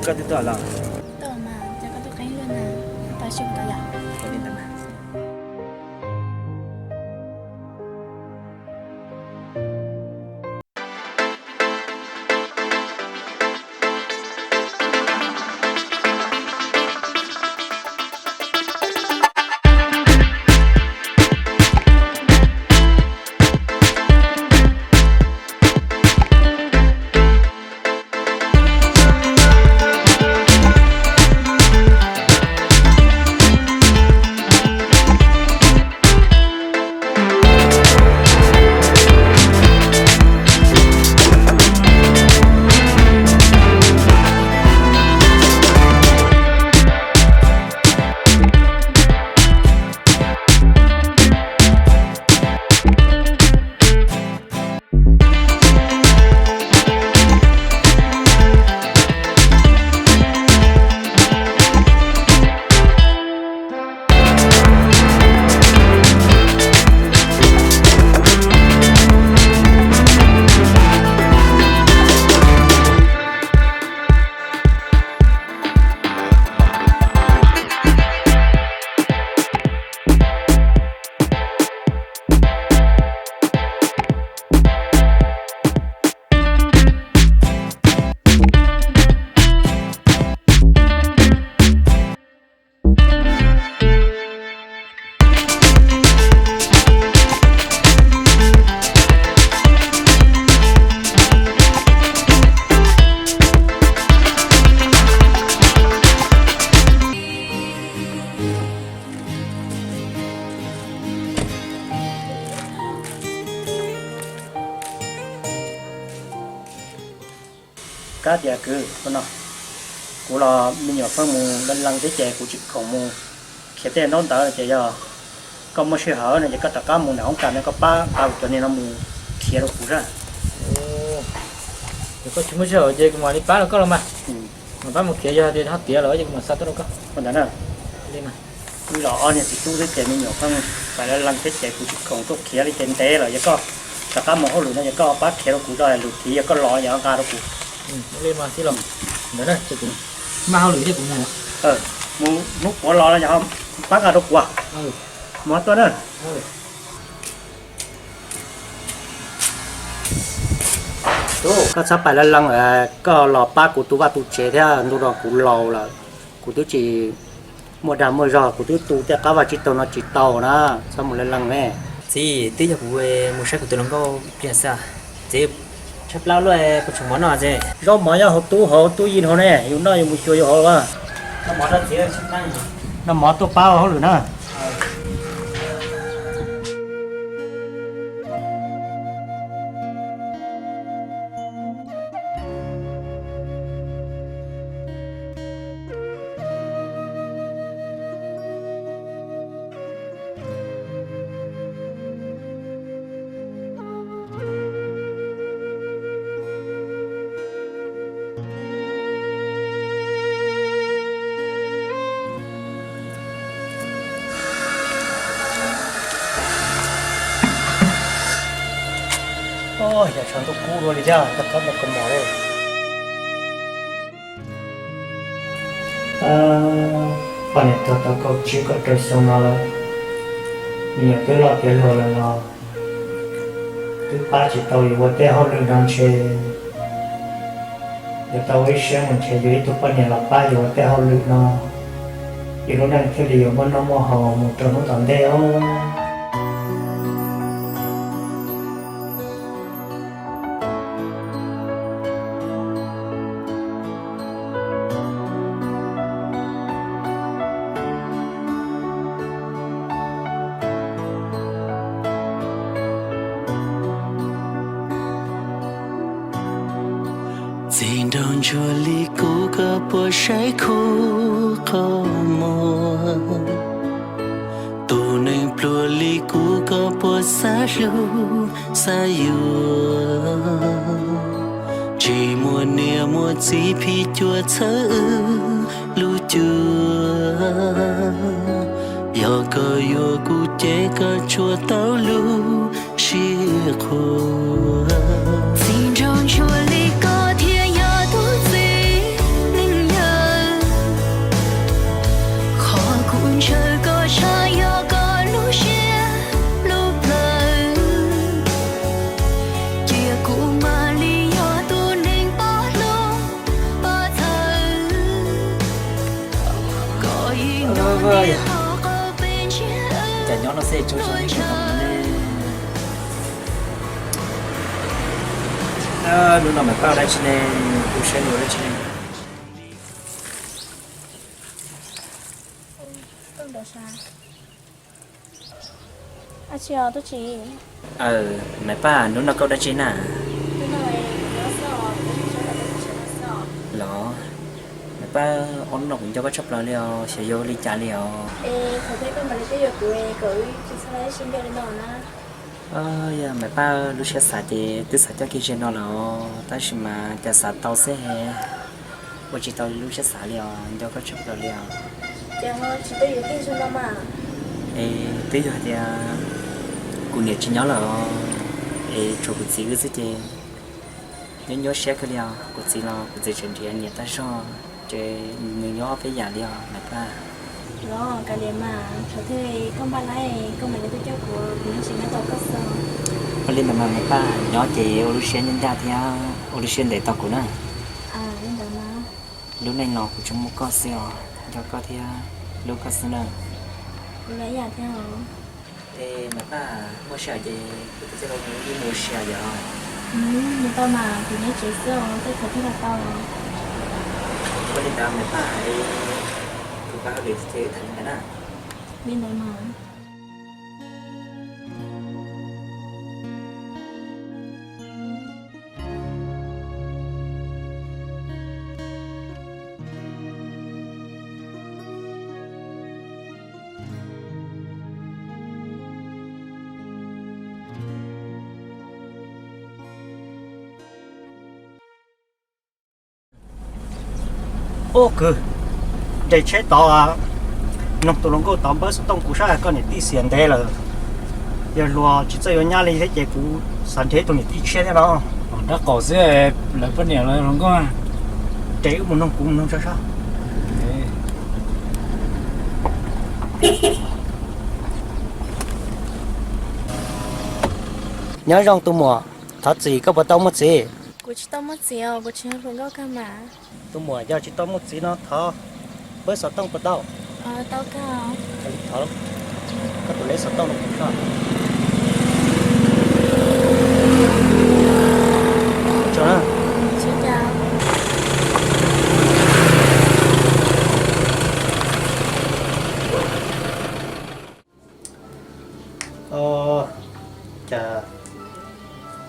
Koj twb tuaj los? Tuaj mas, cas koj tuaj qeeb luaj na? Tau sib tau yom. Kab tias kwv, ua no, kuv los me nyuam pheej mus lees lees thiab ces kuv tsis khoom mus khiav tej ntaub ntawv ces yog koj muaj sij hawm no ces koj rov qab mus nram hoob kas no koj pab nqa kuv cov niag no mus khiav rau kuv saib. Yog koj tsis muaj sij hawm ces kuv mam li pab rau koj los mas. Mam pab mus khiav, yog tias ho tiav lawm ces kuv mam xa tuaj rau koj. Ua ntawd na. Wb los ob niag txiv tub xwb ces me nyuam pheej lees lees thiab ces kuv tsis khoom tuaj khiav li ces ntev lawm, yog koj rov qab mus hauj lwm no yog koj pab khiav rau kuv, lwm tid yog koj los yog nqa rau kuv. Li mas tij laug, ntawd na ces kuv maj hauj lwm thiab kuv mus. Mus hnub puav los no yog pab nqa rau kuv. Mus tuaj na. Koj txhob pais lees lees, koj los pab kuv tu vaj tu tsev thiab, ntu no kuv laus lawm, kuv twb tsis muaj dag muaj zog, kuv twb tu tej qab vaj tsib taug no tsis tau na, txhob mus lees lees ne. Txiv, twb yog kuv mus saib kuv tus hluas nkauj pliag xwb. Txiv, tshaib plab luaj, puas tshuav mov noj txiv? Zaub mov nyob hauv tub, hauv tub yeej hauv ne, yus noj yus mus xyuas yus hauv los. Noj mov tuaj pab ua hauj lwm na. Yog tshav ntuj kub dua li thiab, koj txhob noj kua mov li. Poj niam tuag tau kaum tsib kaum rau xyoo no lawm, me nyuam twb loj tiav hluas lawm los twb pab tsis tau yus ua tej hauj lwm no ntshe yuav tau ua ib siab mus nrhiav yus ib tug poj niam los pab yus ua tej hauj lwm no, yus lub neej thiaj li yuav muaj noj muaj haus mus rau hnub tom ntej os. Txiv nraug ntsuag li kuv koj puas saib khuv qhov muag? Tus neeg pluag li kuv koj puas xav hlub xav yuav? Tsis muaj niam muaj txiv phim cuam txhawb wb lub cuab. Yog koj yuav kuv ces koj tsuas tau lub siab qhuas. Txiv nraug ntsuag li koj thiaj yog tub txib, neeg Hnub no Maiv Paj ua dab tsi ne? Kuv saib nws ua dab tsi ne? Maiv Paj, hnub no koj ua dab tsi na? Los, Maiv Paj, ob hnub no kuv nco koj tshaj plaws li os, xyov yog ua li cas li os. Yog Maiv Paj, lub siab xav ces twb xav coj kiag ze no lawm os, tab sis mas cas xav tau xwb he, ua tsis tau li lub siab xav li os, nco koj tshaj plaws li os. Es twb yog hais tias kuv niam tsis nyob lawm os, es tshuav kuv txiv wb xwb ces nyuaj nyuaj siab kawg li os. Kuv txiv los kuv txiv tseem nrhiav niam tag zog, ces nws nyob ob peb yam li os Maiv Paj. Los kav liam mas, thaum twg koj npaj laib koj mam li tuaj coj kuv, kuv yeej tsis nyob tos koj xwb. Ua li ntawd mas Maiv Paj, nyob ces ua lub siab ncaj ncaj thiab ua lub siab ntev tos kuv na. Li ntawd mas. Lub neej no kuv tsuas muaj koj xwb os, nco koj thiab hlub koj xwb na. Kuv los ib yam thiab os. Es Maiv Paj, muaj sij hawm ces kuv twb coj koj mus ib mus ua si yom. Nws tau mas kuv nyob tsev xwb os, tej thaum thiaj los tau. Ua li ntawd Maiv Paj, es kuv pab hauj lwm ces wb tham li ntawd na. Li ntawd mas. Ub kwv, nres tsheb tod, noog tus hluas nkauj tod npawb xov tooj kuv saib koj niam tij xiam ntev lawm. Yog luag tsis txawj yuav nyab li thiab ces kuv xav nrhiav tus niam tij tshiab thiab no. Rab qaum xwb, lawv poj niam los hluas nkauj. Nres wb mus noog, kuv mus noog tso saib. Nyob zoo tus muam, thov txim koj puas tau muaj txiv? Kuv tsis tau muaj txiv os, kuv tsis yog hluas nkauj kawg mas. Tus muam yog tsis tau muaj txiv no thov npawb xov tooj puas tau? Tau kawg. Thov koj tus lej xov tooj no kuv tso. Cas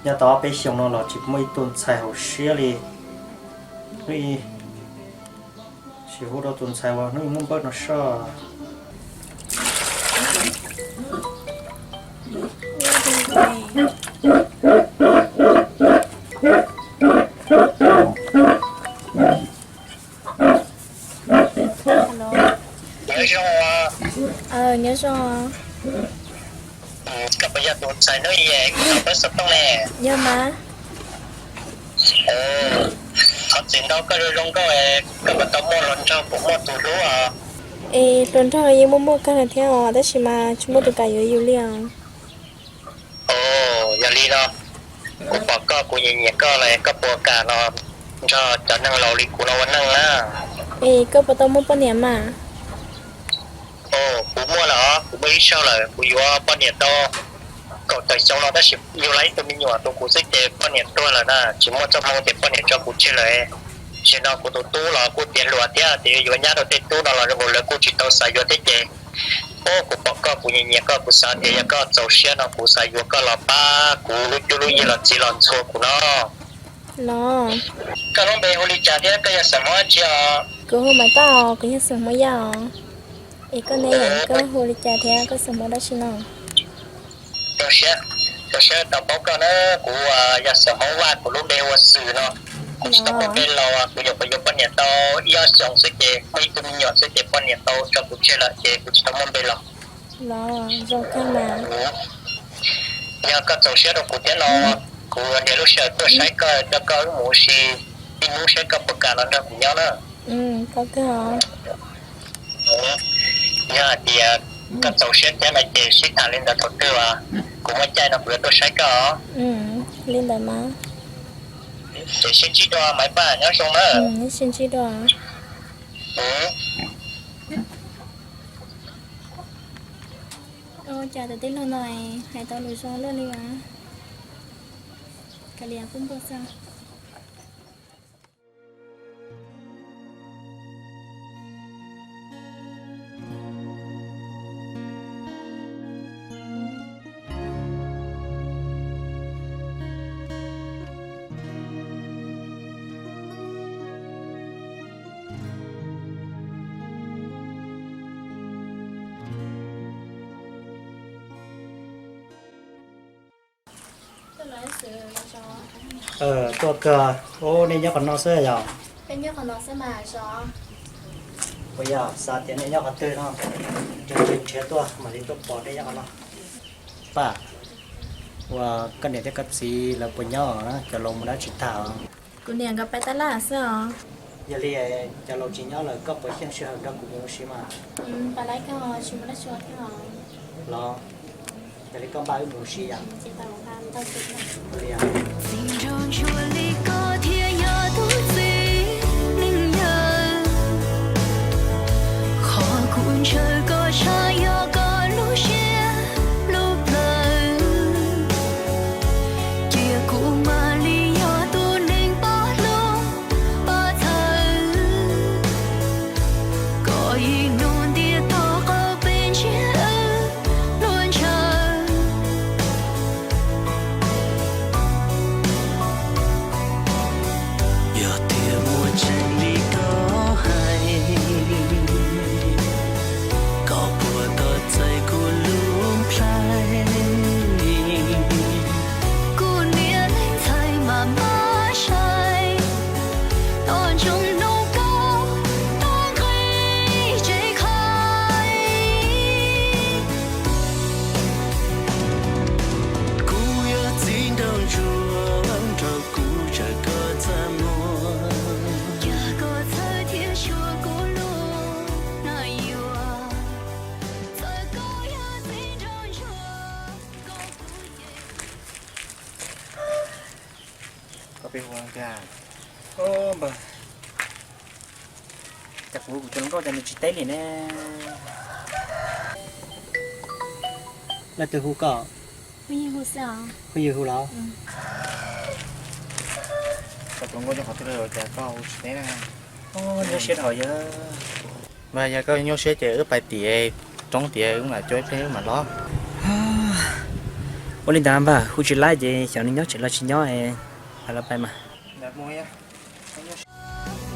nyob tau ob peb xyoos no los tsis muaj ib tug ntxhais haum siab li. Hnub ib, sim hu rau tus ntxhais uas hnub ib muab npawb no soj. Nyob zoo. Nyob zoo. Koj puas yog tus ntxhais hnub ib kuv tau npawb xov tooj ne? Yog mas. Thov txim ntau, koj zoo zoo nkauj, koj puas tau muaj hluas nraug, puas muaj tus hlub os? Es hluas nraug yeej muaj muaj kawg lawm thiab os, tab sis mas tsis muaj tus kam yuav yus li os. Yog li no, kuv pom koj kuv nyiam nyiam koj lawm, koj puas kam los nrog cov neeg laus li kuv no ua neej na? Es koj puas tau muaj poj niam mas? Kuv muaj lawm os, kuv muaj ib zaug lawm, kuv yuav poj niam tau kaum tawm xyoo no tab sis yug los ib tug me nyuam rau kuv xwb ces poj niam tuag lawm na, tsis muaj txoj hmoo ces poj niam tso kuv tseg lawm. Zaum no kuv tus tub los kuj tiav hluas thiab tias yuav nyab rau tej tub no los zoo nkaus lawv kuj tsis tau xav yuav thiab ces, kuv pom koj kuv nyiam nyiam koj, kuv xav tias yog koj txaus siab no kuv xav yuav koj los pab kuv lub cuab lub yig los txiv los ntxhua kuv no. Los, koj lub npe hu li cas thiab koj yog xeem Hmoob dab tsi os? Kuv hu Maiv Paj os, kuv yog xeem Hmoob Yaj os. Es koj ne, koj hu li cas thiab koj xeem Hmoob dab tsi no? Zoo siab, zoo siab tau paub koj na, kuv yog xeem Hmoob Vaj, kuv lub npe hu ua Xwm no. Kuv tsis tau muaj npe laus, kuv nyuam qhuav yuav poj niam tau ib ob xyoos xwb ces muaj ib tug me nyuam xwb ces poj niam tau tso kuv tseg lawm ces kuv tsis tau muaj npe laus. Los, zoo kawg mas. Yog koj txaus siab rau kuv thiab no, kuv nrhiav lub sij hawm tuaj saib koj, coj koj wb mus ua si ib hnub saib koj puas kam los nrog kuv nyob na. Tau kawg os. Yog hais tias koj txaus siab thiab no ces sib tham li ntawd, thaum twg kuv muaj caij no kuv yuav tuaj saib koj os. Li ntawd mas. Ces sib ntsib dua Maiv Paj, nyob zoo na. Sib ntsib dua. Ua cas tus tij laug no hais tau lus zoo luaj li as? Kav liam pub npua xwb. Tuaj kawg. Ub, nej nyob qhov no xwb yog? Puas yog xav tias nej nyob qhov twg no, nrhiav tuaj mam li tuaj pom nej nyob qhov no. Paj, ua koj niam thiab koj txiv lawv puas nyob, cov laus mus dab tsi tag? Kuv niam nkawd pais tab laj xwb os. Yog li cov laus tsis nyob lawm koj puas xyeej sij hawm nrog kuv mus ua si mas? Los, yog li koj npaj wb mus ua si yom? Txiv nraug ntsuag li koj thiaj yog tub txib neej yawg. Qhov kuv ntshaw koj tshaj yog koj lub siab lub plawv. Cia kuv mam li yog tus neeg pab hlub pab txhawb. Koj ib hnub ntiaj teb qhov peb ntsiab wb luag ntshaw. Yog tias muaj tseeb li koj hais, koj puas tos txais kuv lub nplhaib? Kuv niam leej ntxhais mas npaj sai, tos ntsoov hnub koj tuaj nqis tsev khaib. Kuv yog txiv nraug ntsuag, nrog kuv tsaws koj txaj muag. Yog koj txhawj thiab suav kuv lub nais yuav, txawm koj yog txiv nraug ntsuag, koj kuv ces Koj peb hu npawg, cas kuv hu kuv tus hluas nkauj cas nws tsis teb li ne? Leej twg hu koj? Phooj ywg hu los? Koj tus hluas nkauj nyob qhov twg cas koj hu tsis teb na? Nyob siab dhau yawg. Mas yog koj nyob siab ces wb pais tim roob tias wb mam coj ib pliag wb mam los. Ua li ntawd npawg, hu tsis laib ces xyov nws nyob tsev los tsis nyob, pais los pais mas.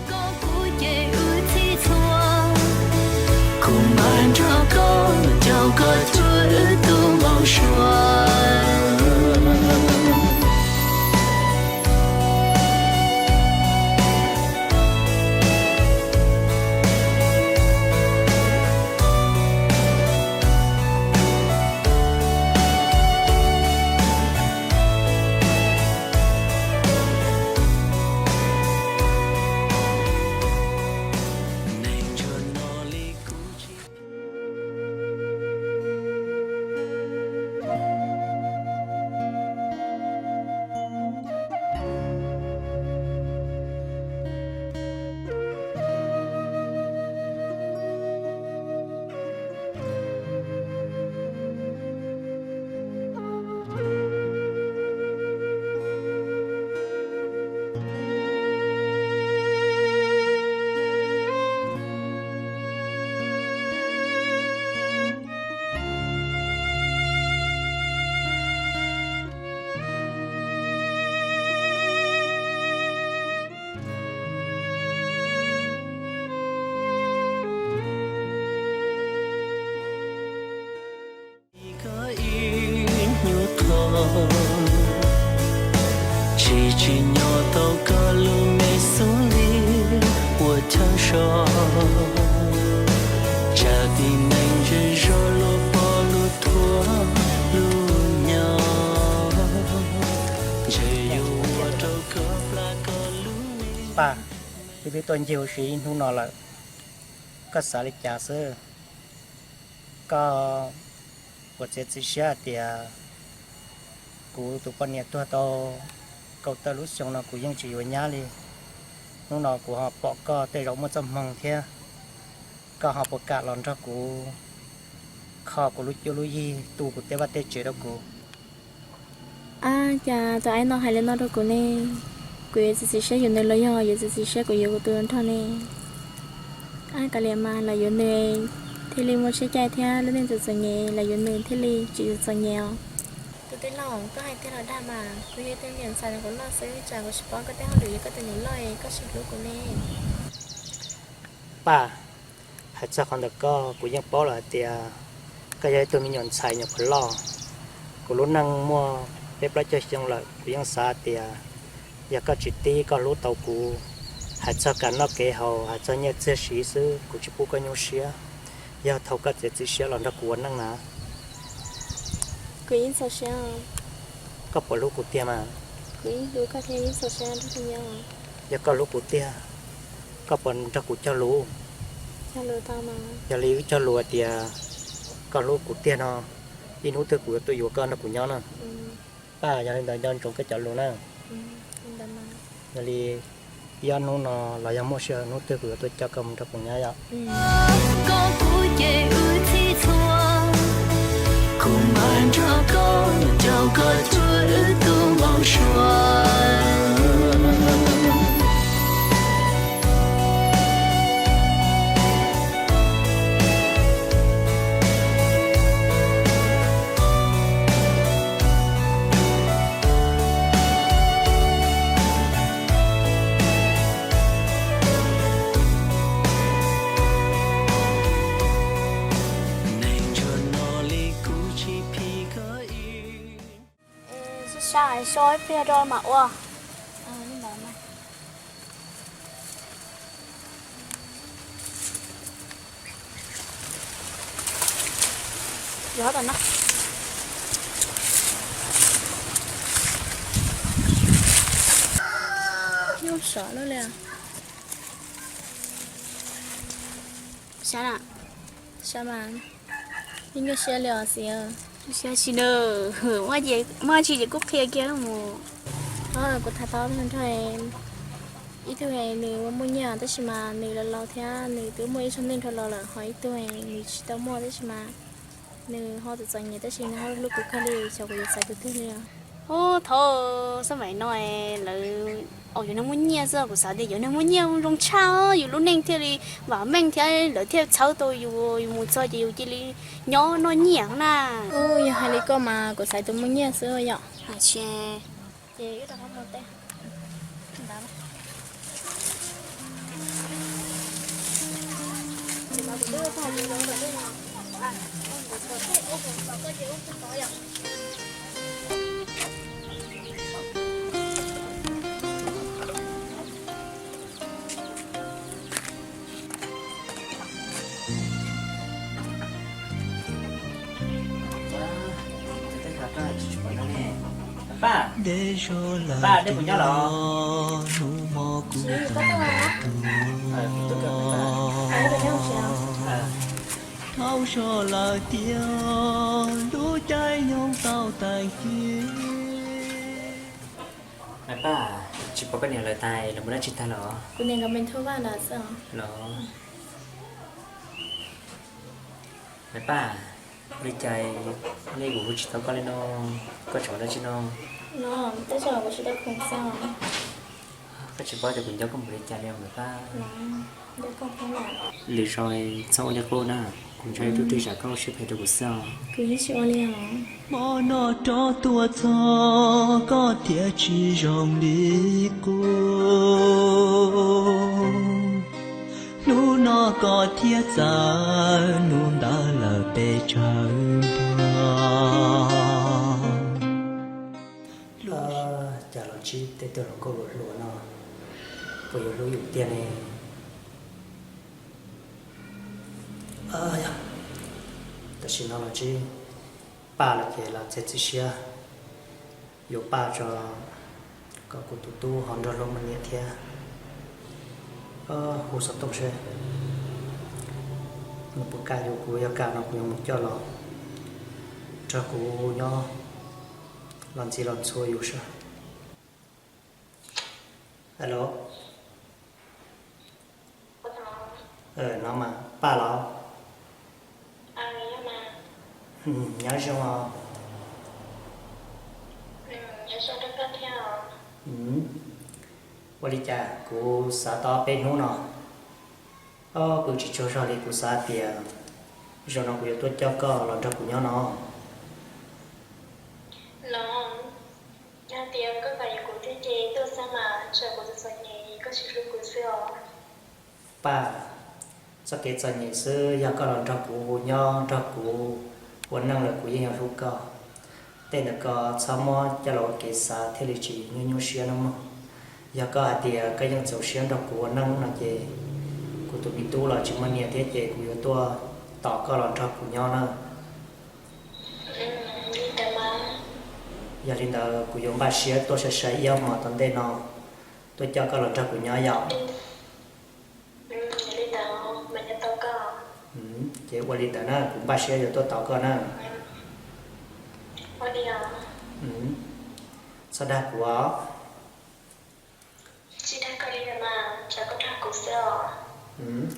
Koj kuv ces wb txhij txhua, kuv mam nrog koj caum koj cuag wb tus maum suav. Koj ib nyuag qho, tsis tsim nyog tau koj lub me xub ntiag ua chaw so, tsam tib neeg zej zog luag pom luag thuam luag nyo, ntshe yuav ua rau koj plam koj lub me. Paj, wb twb tuaj ncig ua si ib hnub no lawm, koj xav li cas xwb? Koj puas txiav txim siab hais tias kuv tus poj niam tuag tau kaum tawm lub xyoo no kuv yeej tsis yuav nyab li? Hnub no kuv ho pom koj tej zaum muaj txoj hmoo thiab, koj ho puas kam los nrog kuv kho kuv lub cuab lub yig, tu kuv tej vaj tej tsev rau kuv. Ab, cas tus aib no hais li no rau kuv ne? Kuv yuav txiav txim siab yuav nws los yog yuav txiav txim siab kuv yuav kuv tus hluas nraug ne? Ab, kav liam mas, los yuav nws thiaj li muaj siab caij thiab lub neej txom txom nyem, los yuav nws thiaj li tsis txom txom nyem os. Tus tij laug, koj hais tiag los dag mas, kuv yog ib tug me nyuam ntxhais nyuam qhuav loj xwb, tsam kuv tsis paub koj tej hauj lwm, yog koj tus niam loj es koj tsis hlub kuv ne. Paj, hais txog qhov ntawm koj kuv yeej paub lawm hais tias koj yog ib tug me nyuam ntxhais nyuam qhuav loj. Kuv lub neej muaj peb plaub caug xyoo lawm, kuv yeej xav hais tias yog koj tsis tib koj hlub tau kuv, hais txog kev noj kev haus, hais txog nyiaj txiag siv xwb kuv tsis pub koj nyuaj siab. Yog thaum koj txiav txim siab los nrog kuv ua neej na. Kuv yeej txaus siab. Koj puas hlub kuv tiag mas? Kuv yeej hlub koj thiab yeej txaus siab nrog koj nyob. Yog koj hlub kuv tiag, koj puas nrog kuv cog lus? Cog lus tau mas. Yog li wb cog lus hais tias koj hlub kuv tiag no, ib hnub twg kuv yuav tuaj yuav koj nrog kuv nyob na. Paj, yog li ntawd nco ntsoov koj cov lus na. Yog li ib ob hnub no los yog muaj sij hawm hnub twg kuv yuav tuaj coj koj mus nrog kuv nyob yom. Koj kuv ces wb txhij txhua, kuv npaj nrog koj caum koj cuag wb tus npau suav. Neeg ntshuav no li kuv tsis phim koj ib. Sab sab so ib pliag rau mam ua. Yog tam no. Nyuj sov lawm li. Sab na, sab mas, yeej nyuaj siab li os xis. Nyuaj siab tsis na, muaj tsis ces kuj qhia kiag mus. Kuv tham tau nrog ib tug nws ua muaj nyiaj tab sis mas nws los laus thiab nws twb muaj ib tug neej dhau los lawm, ho ib tug nws tsis tau muaj tab sis mas nws ho txom txom nyem tab sis nws ho hlub kuv kawg li, xyov kuv yuav xaiv tus twg li. Ub, thaum xab maim no lawv, au, yuav neeg muaj nyiaj xwb, kuv xav tias yuav neeg muaj nyiaj zoo tshaj, yus lub neej thiaj li vam meej thiab lawv thiaj txhawb tau yus, yus mus txog ces yus cia li nyob noj nyiaj na. Ub, yog hais li koj mas kuv xaiv tus muaj nyiaj xwb yom. Ces wb rov qab mus teb. Paj, Paj, dej puas nyob los? Hnub hmo kuv tau tu, tau zog lawm tiag, lub caij nyoog tau tag kis. Paj, tsis pom koj niam lawv tas, lawv mus dab tsi tag los? Kuv niam nkawd mus nthua vaj lawm xwb os. Los, Paj, li cas nej kuv hu tsis tau koj li no, koj tseem ua dab tsi no? Tej zaum kuv tsis tau khoom xwb. Koj tsis paub tias kuv nco koj npaum li cas li os Paj. Lwm zaus txhob ua li qub na, kuv ntshai tus twg zam koj lub siab phem rau kuv xwb os. Kuv yeej tsis ua li os. Hmo no rov tuaj txog koj thiaj tsis zoo li qub. Hnub no koj thiaj txawv, hnub ntawd lawm peb tsawg nrog. Cas los Tsib tej tug hluas nkauj hluas hluas no puas yuav hlub yus tiag ne? Tam sim no los Tsib, Paj los ces los txiav txim siab yuav Paj tso, kom kuv tus tub ho nrog luag muaj niam thiab. Hu xov tooj seb nws puas kam yus, kuv yog kam no kuv yuav mus coj los nrog kuv nyob los ntxiv los ntxhua yus seb. Alo. No mas Paj los? Nyob zoo. Ua li cas kuv xav tau peb hnub no, o, kuv tsis tsaug zog li, kuv xav tias zaum no kuv yuav tuaj coj koj los nrog kuv nyob no. Los, yog tias koj kam yuav kuv thiab ces tuaj xwb mas, tsam kuv txom txom nyem koj tsis hlub kuv xwb os. Paj, txoj kev txom nyem xwb, yog koj los nrog kuv nyob nrog kuv ua neej lawm kuv yeej yuav hlub koj. Tej ntawd koj txhob muab coj los ua kev xav thiaj li tsis nyuaj nyuaj siab nawb mog. Yog koj hais tias koj yeej txaus siab nrog kuv ua neej no ces kuv tus me tub los tsis muaj niam thiab ces kuv yuav tuaj tos koj los nrog kuv nyob na. Yog li ntawd kuv yuav npaj siab tuaj sai sai ib ob hmos tom ntej no, tuaj coj koj los nrog kuv nyob yom. Ces ua li ntawd na, kuv npaj siab yuav tuaj tos koj na. Txhob dag kuv os.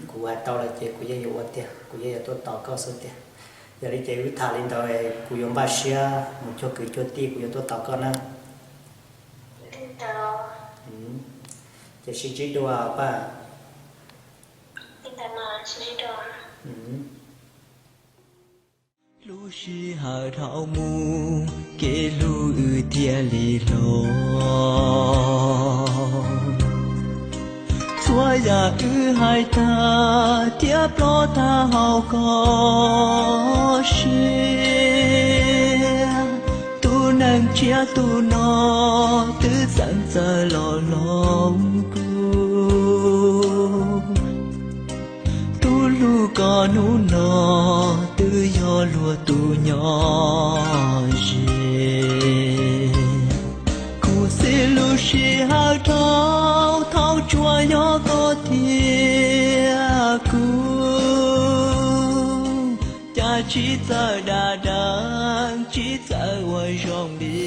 Kuv hais tau lawm ces kuv yeej yuav ua tiag, kuv yeej yuav tuaj tos koj xwb tiag. Yog li ces wb tham li ntawd, kuv yuav npaj siab mus cuag kwv cuag tij, kuv yuav tuaj tos koj na. Ces sib ntsib dua Paj. Lub sij hawm dhau mus, kev hlub wb thiaj li hlob. Txhua yam wb hais tag thiab plob tag hauv koj siab. Tus neeg tshiab tus no twb txeev txawm los hlob kuv. Tus hlub koj hnub no twb yog luag tus nyob ze. Kuv xwb lub sij hawm dhau, thaum tsuas yog koj thiab kuv, cas tsis txawj dab deev, tsis txawj ua zoo li.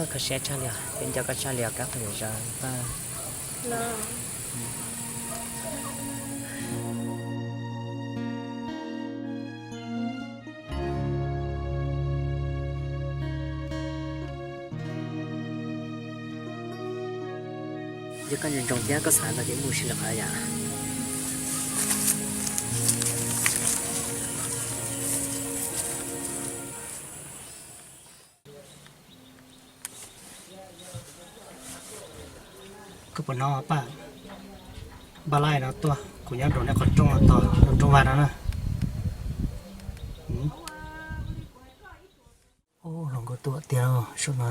Koj siab tshaj li os, peb nco koj tshaj li os, kab qhua zam zaws Paj. Yog koj ntsoov thiab koj xav ntau ces mus sib nrog qhov yam. Koj puas hnov Paj? Npaj laij no tuaj, kuv nyob rau nej qhov rooj no, rooj vag no na. Ub, hluas nkauj tuaj tiag, saum no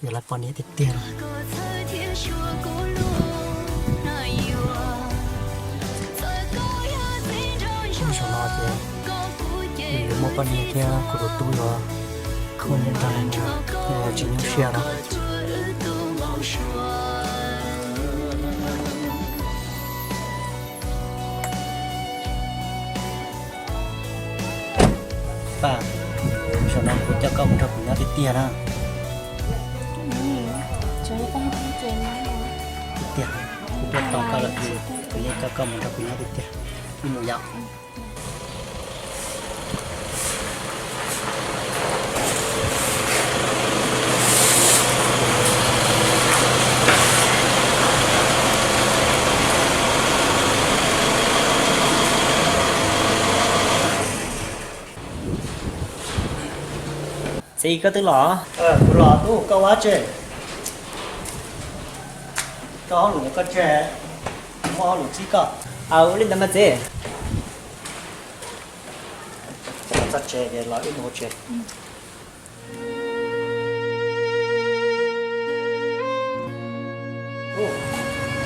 yuav lawv poj niam tiag tiag. Saum no ces yuav muaj poj niam thiab kuv tus tub yuav muaj nyiaj nrog nws nrog, tsis nyuaj siab no. Paj, zaum no kuv coj koj mus nrog kuv nyob tiag tiag na. Tiag tiag, kuv tuaj tos koj lawm, kuv yeej coj koj mus nrog kuv nyob tiag tiag. Wb mus yom. Txiv, koj twb los? Kuv los tub, koj ua dab tsi? Koj hauj lwm ntawm koj tseg, muaj hauj lwm txib koj. Aw, ua li ntawd mas txiv. Txog tsev los wb mus ua tsev.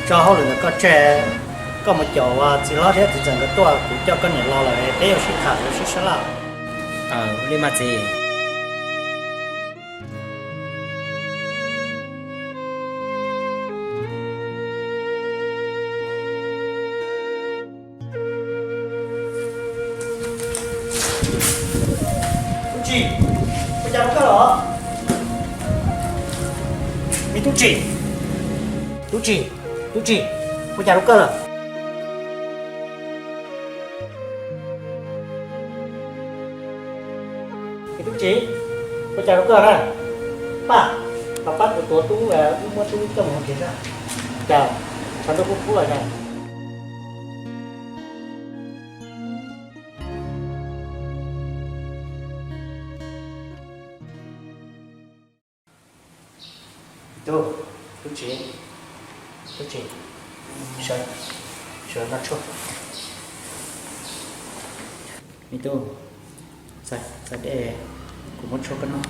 Tso hauj lwm ntawm koj tseg, koj mus caum txiv hlob thiab txiv ntxawm nkawd tuaj, kuv coj koj niam los lawm peb yuav sib tham yuav sib sab laj. Aw, ua li mas txiv. Tub Tsim, ua cas koj los? Me Tub Tsim, Tub Tsim, Tub Tsim, ua cas rau koj lawm? Tub Tsim, ua cas rau koj na? Pab, los pab kuv tuav tub, wb muab tub coj mus hauv tsev saib. Cas tshav ntuj kub kub los cas? Tub, Tub Tsim, Tub Tsim, sawv, sawv noj tshuaj. Me tub, txhais dej, kuv muab tshuaj koj noj,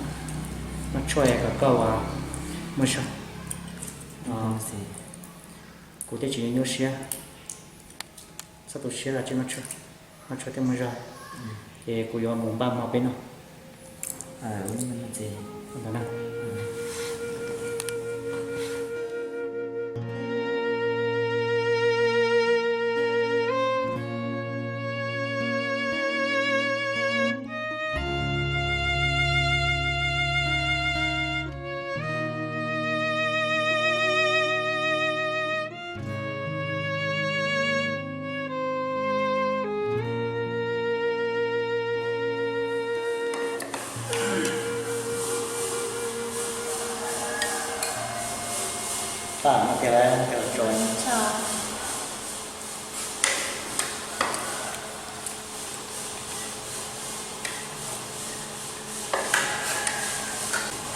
noj tshuaj kom koj ua muaj zog. Kuv thiaj tsis nyuaj siab, txhob tu siab, noj tshuaj thiaj muaj zog. Ces kuv yuav mus npaj hmo peb noj.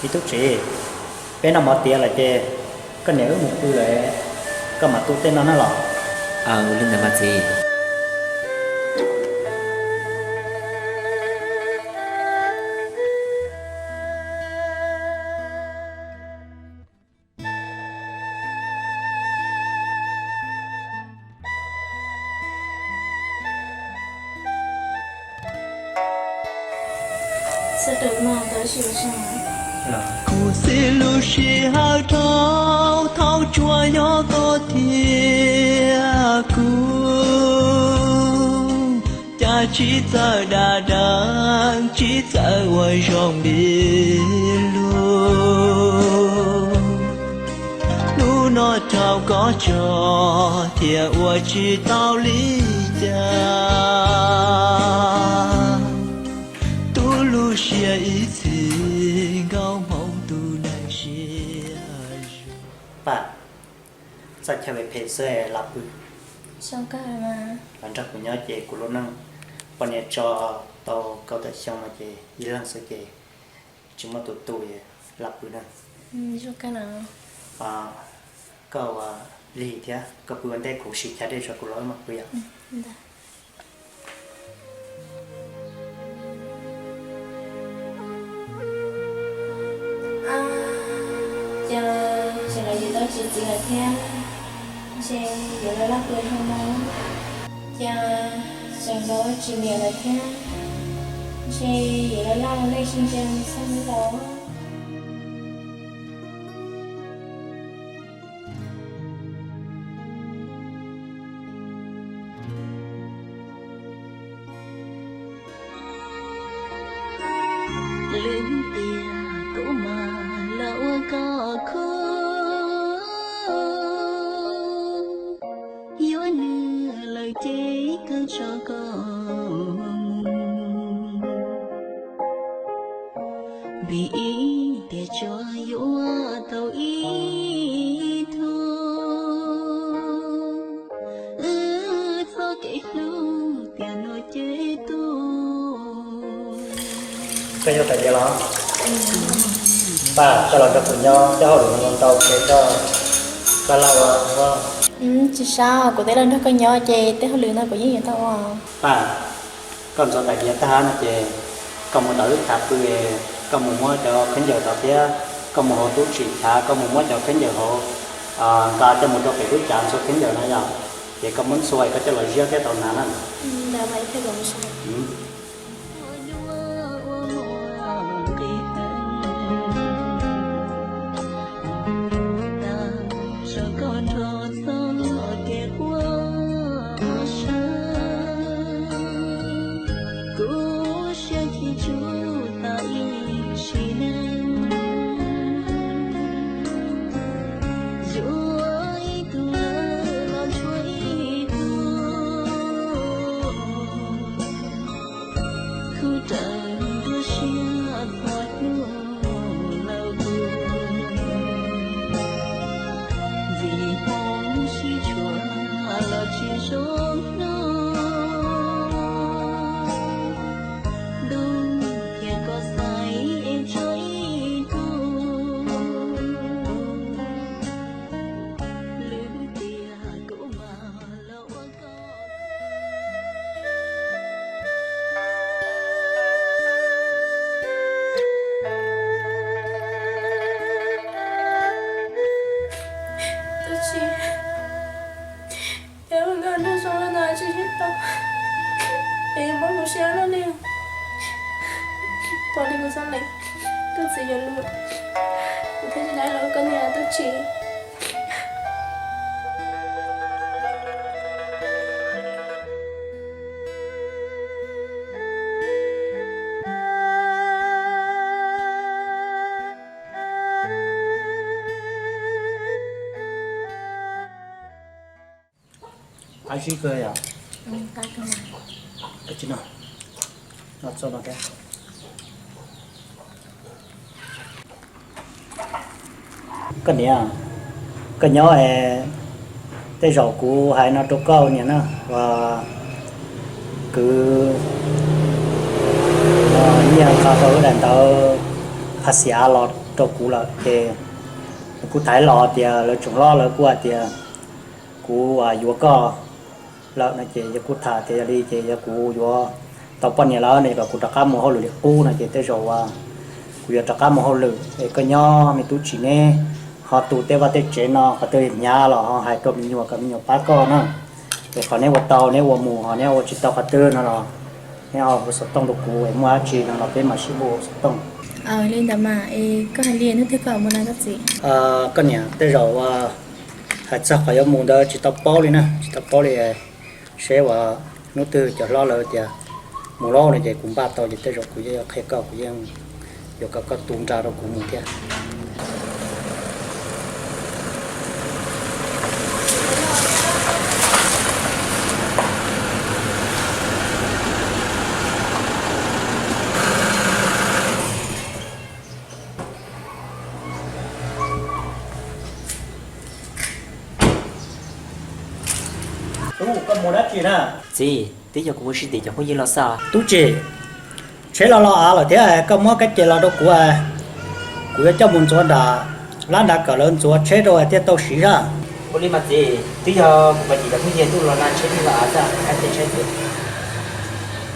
Me Tub Tsim, peb noj mov tiav lawm ces koj niam wb mus pw lawm, koj mam tu tej no na los. Aw, ua li ntawd mas txiv. Kuv xib lub sij hawm dhau, thaum tsuas yog koj thiab kuv, cas tsis txawj dab dab, tsis txawj ua zoo li lus. Hnub no rau koj tso, thiaj ua tsis tau li cas. Tu lub siab ib txhis, nkauj hmoob tus neeg siab zoo. Pab, txoj chaw phem phem xwb, lam pw. Los nrog kuv nyob ces kuv lub neej poj niam tso tau kaum tawm xyoo no ces ib leeg xwb ces tsis muaj tus tu, lam pw na. Koj ua lig thiab, koj pw ua ntej, kuv sim chav dej tso kuv los wb mam pw yom. Cas tseem los yuav tau txiv lawm thiab, ntshe yuav los laj pw dhau no. Cas tseem los tsis niam lawm thiab, ntshe yuav los laj ua neej sib ntsia txog hnub laus. Lwm tiam kuv mam los ua koj khub, yuav nws lawm ces kawg tso koj mus. Vim ib tiam tsuas yuav tau ib tug, wb txoj kev hlub tiam no ces tu. Koj yog tais diav los? Pab, koj los nrog kuv nyob, tej hauj lwm no ntau ces koj, koj laj ua ua. Tsis sab, kuv twb los nrog koj nyob ces tej hauj lwm no kuv yeej yuav tau ua. Pab, koj ntxuav tais diav tag no ces koj mus tom wb chav pw, koj mus muab cov khaub ncaws tod thiab, koj mus hauv Tub Tsim chav, koj mus muab cov khaub ncaws hauv, nqa coj mus rau pem lub chav ntxhua khaub ncaws no yom, ces koj muab ntxhua es koj coj los ziab thiab tau hnav na. Kuv siab thim tsuj tas ib sim neej, yuav Siab loj li, pom li kuv txom nyem, koj txiv yuav luag, kuv thiaj li los ua koj niam Tub Tsis. Qab zib kawg yom. Koj niam, koj nyob, tej zaum kuv hais no rau koj niam na, uas kwv nyiaj nqa tau lub daim ntawv qhab xia los rau kuv lawm ces kuj tham los tias lawv tsoom hlob lawv kuj hais tias kuv yuav koj lawm no ces yog kuj tham tias yog li ces yog kuv yuav tau poj niam lawm no es kom kuv rov qab mus hauj lwm li qub no ces tej zaum uas kuv yuav rov qab mus hauj lwm es koj nyob me Tub Tsis neb ho tu tej vaj tej tsev no qhov twg hnyav los ho hais rau me nyuam kom me nyuam pab koj na. Es qhov neb ua tau neb ua mus ho neb ua tsis tau qhov twg no los neb ho hu xov tooj rau kuv es muaj dab tsi no los peb mam sib hu xov tooj. Li ntawd mas es koj hais li hnub twg koj mus na koj txiv? Koj niam, tej zaum uas hais txog qhov yuav mus ntawd tsis tau paub li na, tsis tau paub li. Seb uas hnub twg cov hlob lawv tias mus lauj no ces kuv npaj tau ces tej zaum kuv yeej yuav qhia koj, kuv yeej yuav kom koj tu nra rau kuv mus thiab. Tub, koj mus dab tsi na? Txiv, twb yog kuv mus sib tim cov phooj ywg los xwb. Tub Tsis, tsheb los los av lawm thiab, koj muab kab ces los rau kuv, kuv yuav coj mus ntxuav nram lab nrad kom lawv ntxuav tsheb rau thiaj tau siv zaj. Ua li mas txiv, twb yog kuv pais tim cov phooj ywg tuaj los na tsheb thiaj los av xwb, kab ces tsheb txiv.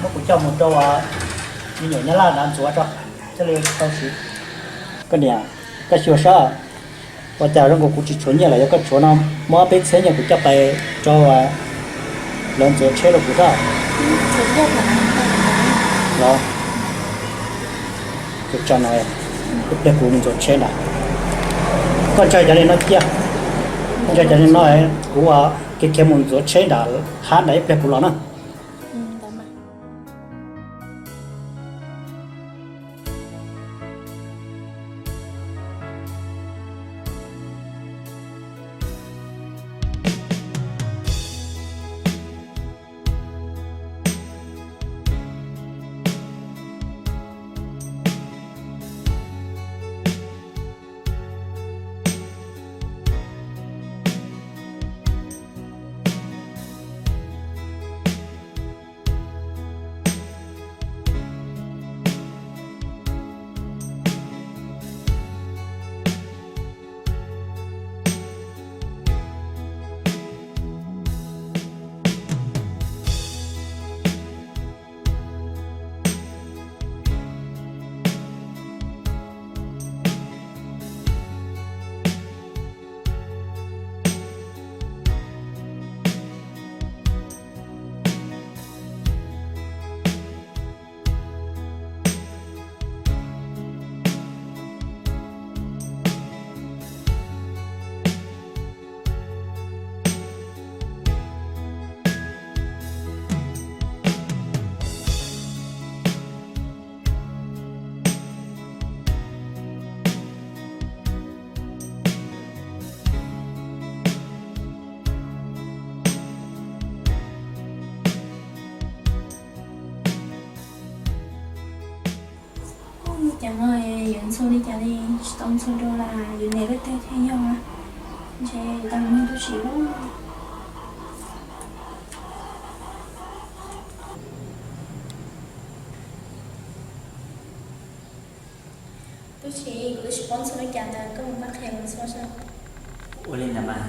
Muab kuv coj mus rau me nyuam Nyab Laj nrad ntxuav tso, thiaj li tau siv. Koj niam, koj xyuas saib, ua cas zoo nkaus kuv tsis tshuav nyiaj lawm, yog koj tshuav no muab ob peb txhiab nyiaj kuv coj pais rau lawv ntxuav tsheb rau kuv saib. Los, kuv tso no, ib pliag kuv mus ntxuav tsheb ntag. Koj ntsaig cov li no cia, ntsaig cov li no, kuv ua kiag khiav mus ntxuav tsheb nram hav nram ib pliag kuv los na. Ua cas no yuav ntxhua li cas li, tsis tau ntxhua dua las, yuav niam leej twg thiaj yog, ntshe yuav tau mus nug Tub Tsis lawm. Tub Tsis, kuv twb tsis paub ntxhua li cas ntawd, koj mus pab qhia kuv ntxhua saib. Ua li ntawd mas.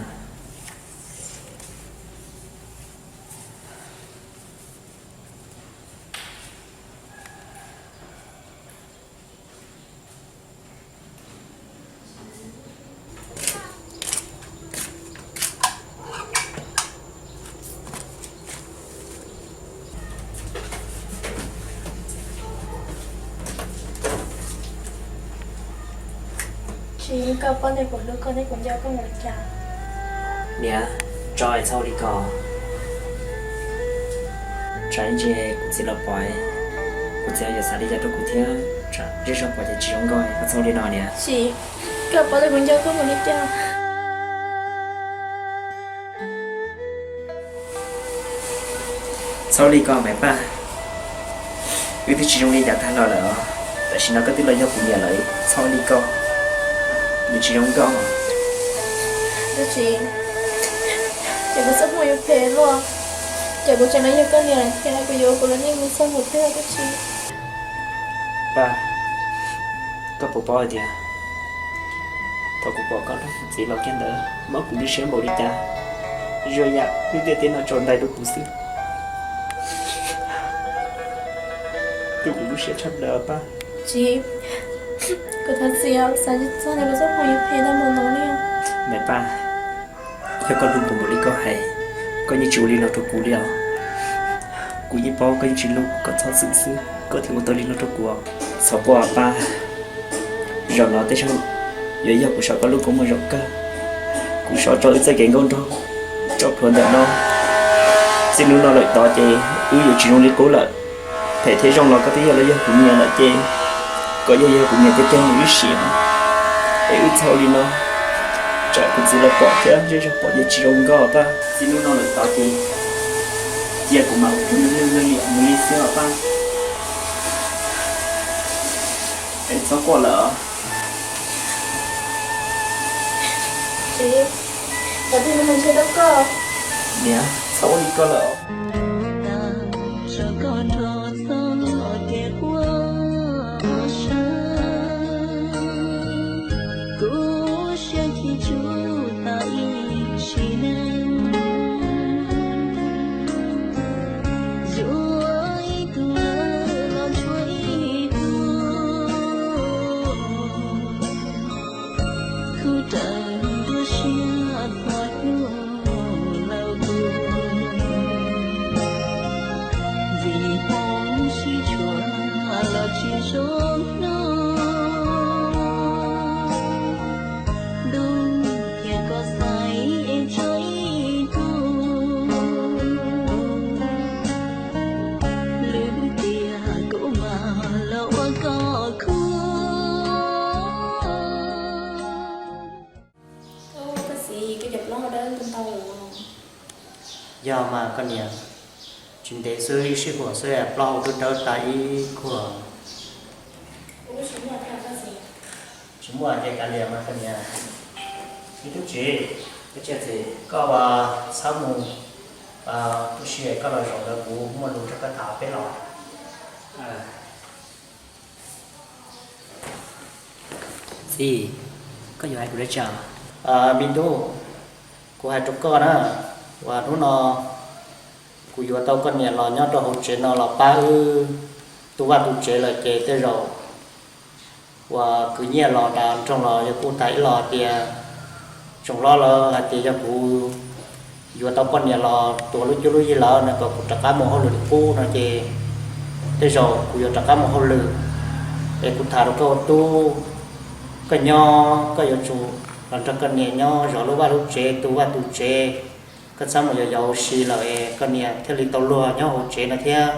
Txiv, koj paub tias kuv hlub koj thiab kuv nco koj npaum li cas. Niam, tso es txhob ua li ko. Tsam ib ntsis kuv txiv los pom, kuv txiv yuav xav li cas rau kuv thiab, tsam zej zog pom ces tsis zoo nkauj, koj txhob ua li no niam. Txiv, koj paub tias kuv nco koj npaum li cas. Txhob ua li ko Maiv Paj, wb twb tsis zoo li yav tag los lawm os. Tam sim no koj twb los yog kuv niam lawm, txhob ua li ko, nws tsis zoo nkauj. Tab sis ces kuv txoj hmoo yuav phem luaj, ces kuv tseem los yog koj niam thiab kuv yuav kuv lub neej mus txog mus twg tab sis. Paj, koj puas paub hais tias thaum kuv pom koj nrog kuv txiv los kiag ntawd mob kuv lub siab npaum li cas, zoo yam lub ntiaj teb no tsaus ntais rau kuv xwb. Tu kuv lub siab tshaj plaws Paj. Txiv, kuv thov txim, xav tsis txog tias kuv txoj hmoo yuav phem tau npaum no li. Maiv Paj, yog koj hlub kuv npaum li koj hais, koj yeej tsis ua li no rau kuv li os. Kuv yeej paub koj yeej tsis hlub kuv, koj txhob txwm xwb koj thiaj ua tau li no rau kuv. Txhob quaj Paj, zaum no tej zaum yuav yog kuv saib koj lub koob mus zaum kawg. Kuv so tso wb txoj kev nkauj nraug tso plhuav ntawm no. Txij hnub no lawm tod ces wb yuav tsis zoo li qub lawm. Phem thiab zoo los koj twb yog los yog kuv niam lawm ces koj yeej yog kuv niam tiag tiag mus ib sim. Es wb txhob ua li no, tsam kuv txiv los pom thiab zej zog pom ces tsis zoo nkauj Paj. Txij hnub no lawm tod ces cia kuv mam ua kuv lwj lwj liam mus li xwb os Paj. Es txhob quaj lawm. Txiv, kuv tig mus ntshe tau koj. Niam, txhob ua li ko lawm. Koj txiv, koj cov plaub hau dawb ntau ntau. Yog mas koj niam, tsis ntev xwb ib sij huam xwb plaub hau twb dawb tas ib kuag. Tsis muaj ces kav liam mas koj niam. Me tub txiv, koj txhob mus, tub si koj los zaum ntawd kuv muaj lus rau koj tham peb los. Txiv, koj yuav hais kuv dab tsi? Me tub, kuv hais rau koj na, uas hnub no kuv yuav tau koj niam los nyob rau hauv tsev no los pab wb tu vaj tu tsev lawm ces tej zaum uas kwv Nyiaj los nram nroog los yog kuj tham ib los tias tsoom hlob lawv hais tias yog kuv yuav tau poj niam los tuav lub cuab lub yig lawm no kom kuv rov qab mus hauj lwm li qub no ces tej zaum kuv yuav rov qab mus hauj lwm. Es kuv tham rau koj ua tub, koj nyob koj yuav tsum los nrog koj niam nyob zov lub vaj lub tsev tu vaj tu tsev. Koj txhob mus yos yos ua si lawm es koj niam thiaj li tau luag nyob hauv tsev no thiab.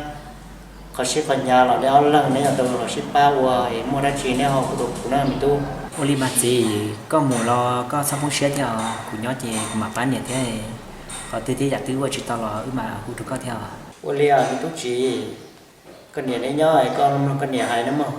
Qhov sib qhov hnyav los neb ob leeg neb yuav tau los sib pab ua es muaj dab tsi neb ho hu rau kuv na me tub. Ua li mas txiv, koj mus los koj txhob poob siab thiab os, kuv nyob ces kuv mam pab niam thiab. Qhov twg thiab yam twg ua tsis tau los wb mam hu rau koj thiab os. Ua li me tub txiv, koj niam neb nyob es koj mloog koj niam hais nawb mog.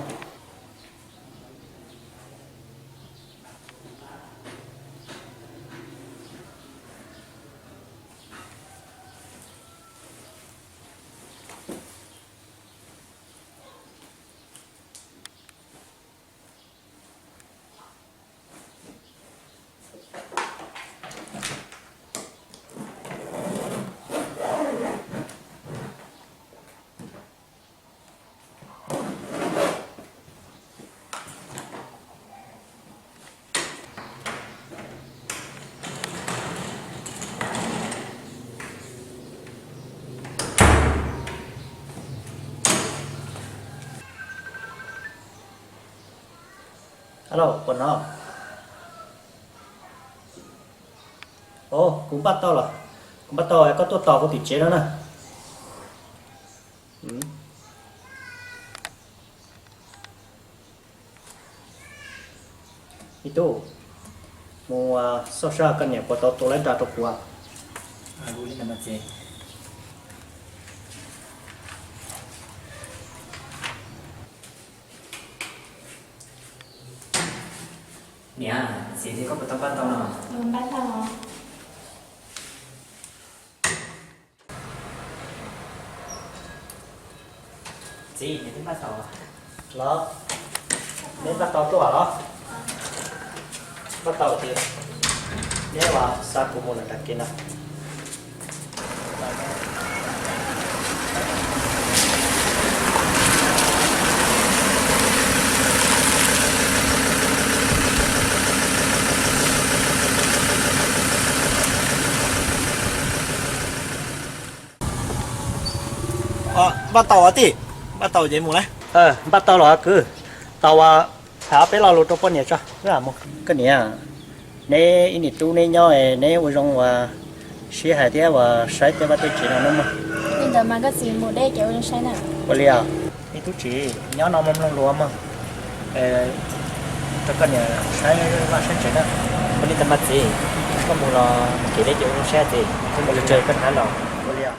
Alo, puas hnov? Kuv npaj tau los, kuv npaj tau, koj tuaj tos kuv tim tsev no na. Ib tug, mus xauj saib koj niam puas tau tua lawv nra rau kuv. Niam, txiv tias koj puas tau npaj tau no? Txiv, neb twb npaj tau los? Neb npaj tau tuaj los? Npaj tau ces neb los xa kuv mus lawm nram kev no. Npaj tau os tij, npaj tau ces mus na. Npaj tau los kwv, tau, tham ob peb lo lus rau poj niam tso wb mam mus. Koj niam, neb ib niam tub neb nyob neb ua zoo uas sib hais thiab uas saib tej vaj tej tsev no nawb mog. Li ntawd mas koj txiv mus deb ces ua zoo saib na. Ua li os, me tub txiv nyob no mloog mloog lus mog, rau koj niam saib vaj saib tsev na. Ua li ntawd mas txiv, koj mus los mus kev deb ces ua zoo saib txiv, mus tsev koj hnab los. Ua li os.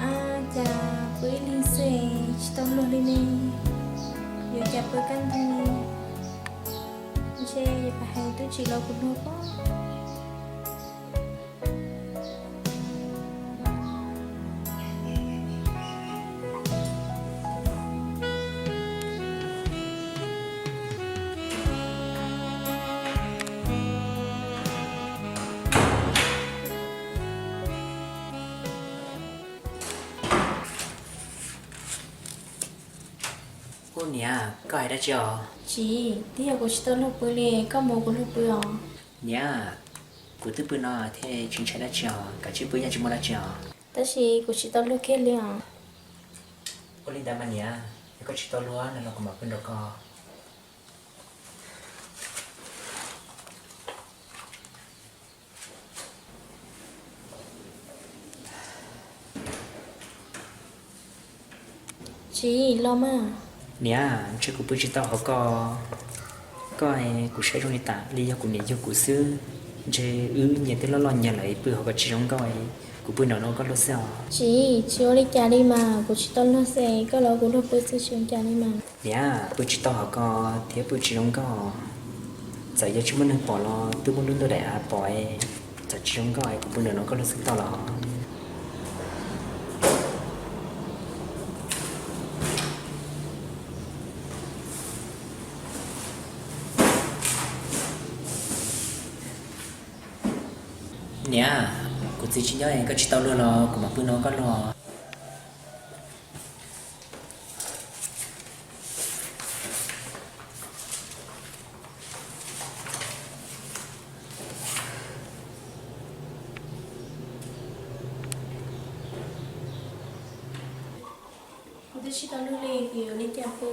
Ab, cas pw ib leeg xwb tsis tau luag li ne. Yuav cas pw kaj ntug li. Ntshe yuav pab hais tub tsis los kuv luag pob. Ub niam, koj hais dab tsi os? Tsis, twb yog kuv tsis tau luag pw li, koj mus kuv luag pw os. Niam, kuv twb pw no thiaj tsis ntshai dab tsi os, kav tsij pw yog tsis muaj dab tsi os. Tab sis kuv tsis tau luag kiag li os. Ua li ntawd mas niam, yog koj tsis tau luag no los kuv mam pw nrog koj. Tsis los mas. Niam, ntshe kuv pw tsis tau hauv ko. Koj, kuv saib zoo li tas li yog kuv niam yug kuv xwb. Ntshe wb nyias twb loj loj nyias lawm, pw hauv ko tsis zoo nkauj, kuv pw nraum no koj luag xwb os. Tsis, tsis ua li cas li mas, kuv tsis tau luag xwb, koj los kuv luag pw xwb tsis ua cas li mas. Niam, pw tsis tau hauv ko thiab pw tsis zoo nkauj. Txawm yog tsis muaj neeg pom los twb muaj lub ntuj daim av pom, txawm tsis zoo nkauj kuv pw nraum no koj luag xwb tau los. Niam, kuv txiv tsis nyob, koj tsis tau luag los kuv mam pw no koj luag. Kuv twb tsis tau luag li, kuv yuav ua li cas pw?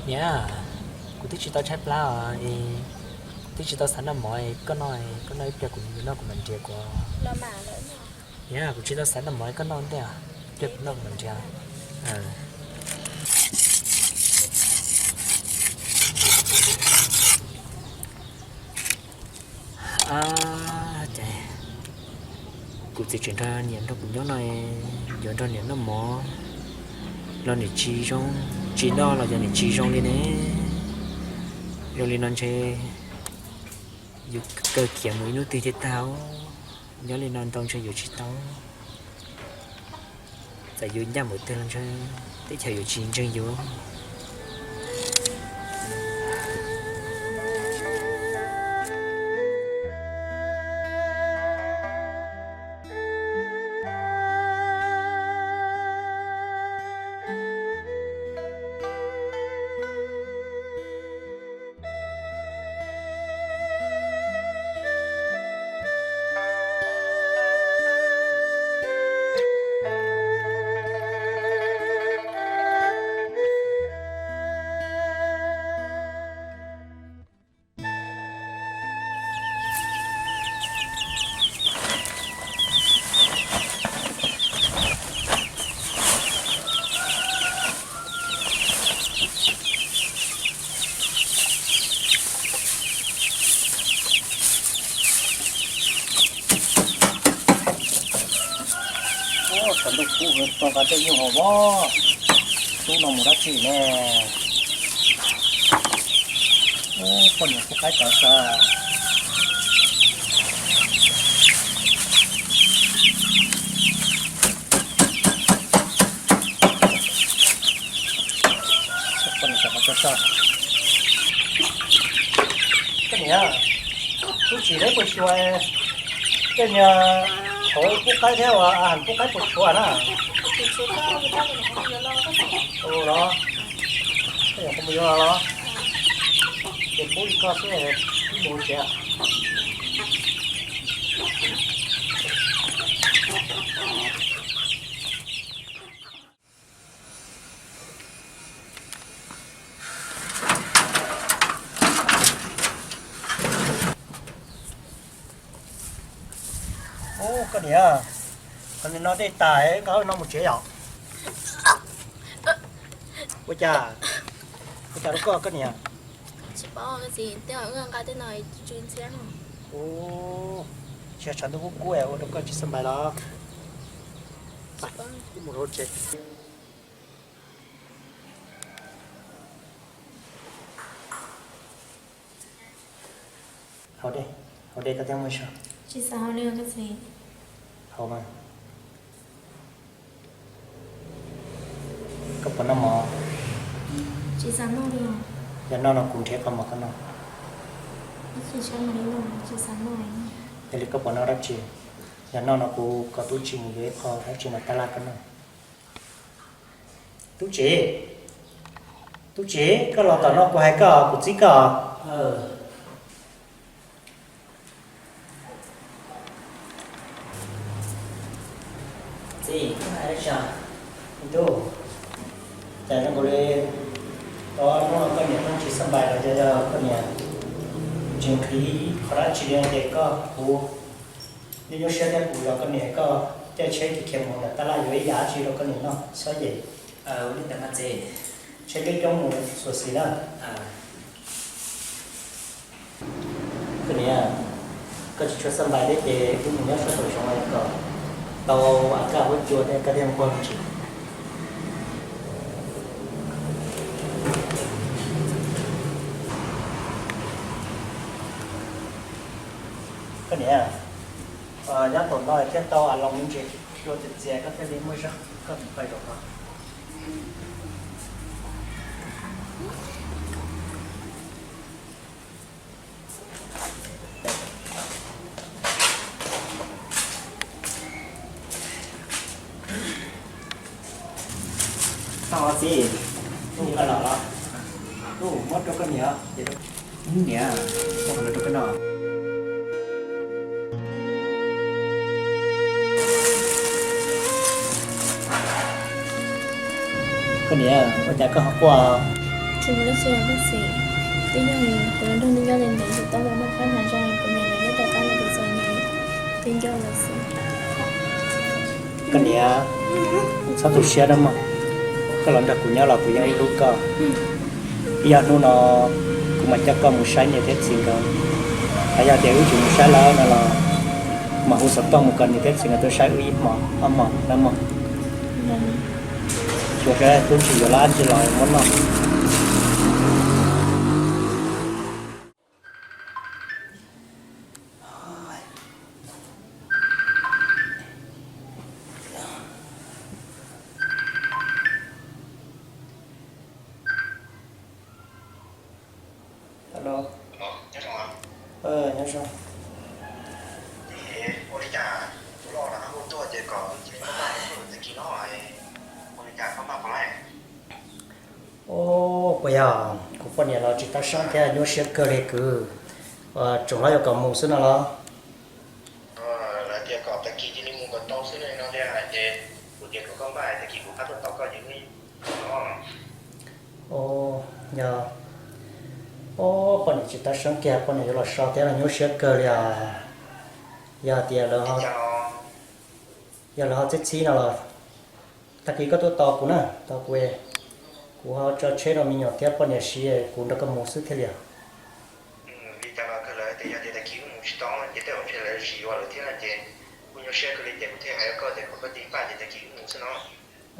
Niam, kuv twb tsis tau tshaib plab os, kuv twb tsis tau xav noj mov, koj noj, koj noj ib pliag kuv noj kuv mam nrhiav kuv. Niam, kuv tsis tau xav noj mov, koj noj ntej, ib pliag kuv noj kuv mam nrhiav. Ces kuv txiv tseem nrog niam nrog kuv nyob no, yuav nrog niam noj mov los niam tsis zoo, tsis noj los yog niam tsis zoo li ne. Zoo li no ntshe yus kawg khiav mus ib hnub twg thiaj tag. Nyob li no ntau ntshe yuav tsis tau. Txawm yus ncaj npaum twg los ntshe teb chaws yuav tsis ntseeg yus. Ua, tshav ntuj kub, tso nqa dej nyuj hos vov. Tub no mus dab tsi ne? Ua, poj niam pub qaib tod sas. Koj niam, tub tsis neb puas xyuas, tej niag qhauv pub qaib thiab ua a has pub qaib puas tshuav na? Los, mus yuav los, ces pub li koj xwb, pub mus tsev. Ub, koj niam, qhov no dej tas, koj no mus tsev yom? Ua cas, ua cas rau koj, koj niam? Ub, tshav ntuj kub kub ua rau koj tsis xab npais los? Mus hauv tsev. Haus dej, haus dej koj thiaj muaj zog. Tsis xav haus li os koj txiv. Haus mas. Koj puas noj mov? Tsis xav noj li os. Yog noj no kuv nrhiav qhov mov koj noj. Tsis xav noj li os, tsis xav noj. Yog li koj puas noj dab tsi? Yog noj no kuv kom tub tsis mus yuav ib qho dab tsi mas tab laj koj noj. Tub Tsev, Tub Tsev, koj los tom no kuv hais koj, kuv txib koj. Txiv, koj hais dab tsi? Tub, cas zoo nkaus li hnub no koj niam pheej tsis xab npais los yog koj niam tsis nqhis qhov dab tsi li no ces koj, kuv nyuaj nyuaj siab thiab kuv los koj niam koj caij tsheb khiav mus lawm tab laj yuav ib yam dab tsi rau koj niam noj txhob yem. Tsheb twb coob mus xuas xis na. Koj niam, koj tsis tshua xab npais thiab ces wb mus nyob sab tom zoov kom tau a kaj huab cua thiab koj thiaj nquag me ntsis. Koj niam, nyob tom no thiaj tau a loos me ntsis, cua txias txias koj thiaj li muaj zog koj mus pais zaum no. Tau txiv, tub koj los los, tub muab rau koj niam. Niam, muab qhov no rau koj noj. Koj niam, ua cas koj ho quaj? Tsis muaj dab tsi os koj txiv, twb yog kuv los nrog nej nyob li ntawd ces tau los noj qab hnav zoo, kuv niam lawv nyob tom qab lawv txom nyem, twb nco lawv xwb. Koj niam, txhob tu siab nawb mog, koj los nrog kuv nyob los kuv yeej hlub koj. Ib yog hnub no kuv mam coj koj mus saib niam thiab txiv nkawd, hos yog tias wb tsis mus saib lawv no los mam hu xov tooj mus kom niam thiab txiv nkawd tuaj saib wb ib hmos ob hmos nawb mog. Xyuas saib tub tsis yuav dab tsi los muab noj. Alo. Nyob zoo. Ua, puas yog kuv poj niam los tsis tab seeb thiab nyuaj siab kawg li kwv, tsoom hlob yuav kom mus xwb no los? Yog, o, poj niam tsis tab seeb kiag, poj niam yuav los so thiab los nyuaj siab kawg li os. Yog tias lawv, yog lawv ho txib txhib no los tag kis koj tuaj tos kuv na, tos kuv, kuv ho tso tsheb rau me nyuam thiab poj niam siv, kuv nrog koj mus xwb thiaj li os. Li cas los kawg, lawv tias yog tias tag kis wb mus tsis tau ces tej zaum ntshe lawv tsis yuav lawm thiab no ces kuv nyuaj siab kawg li ces kuv thiaj hais rau koj tias kom koj tig npaj ces tag kis wb mus xwb no.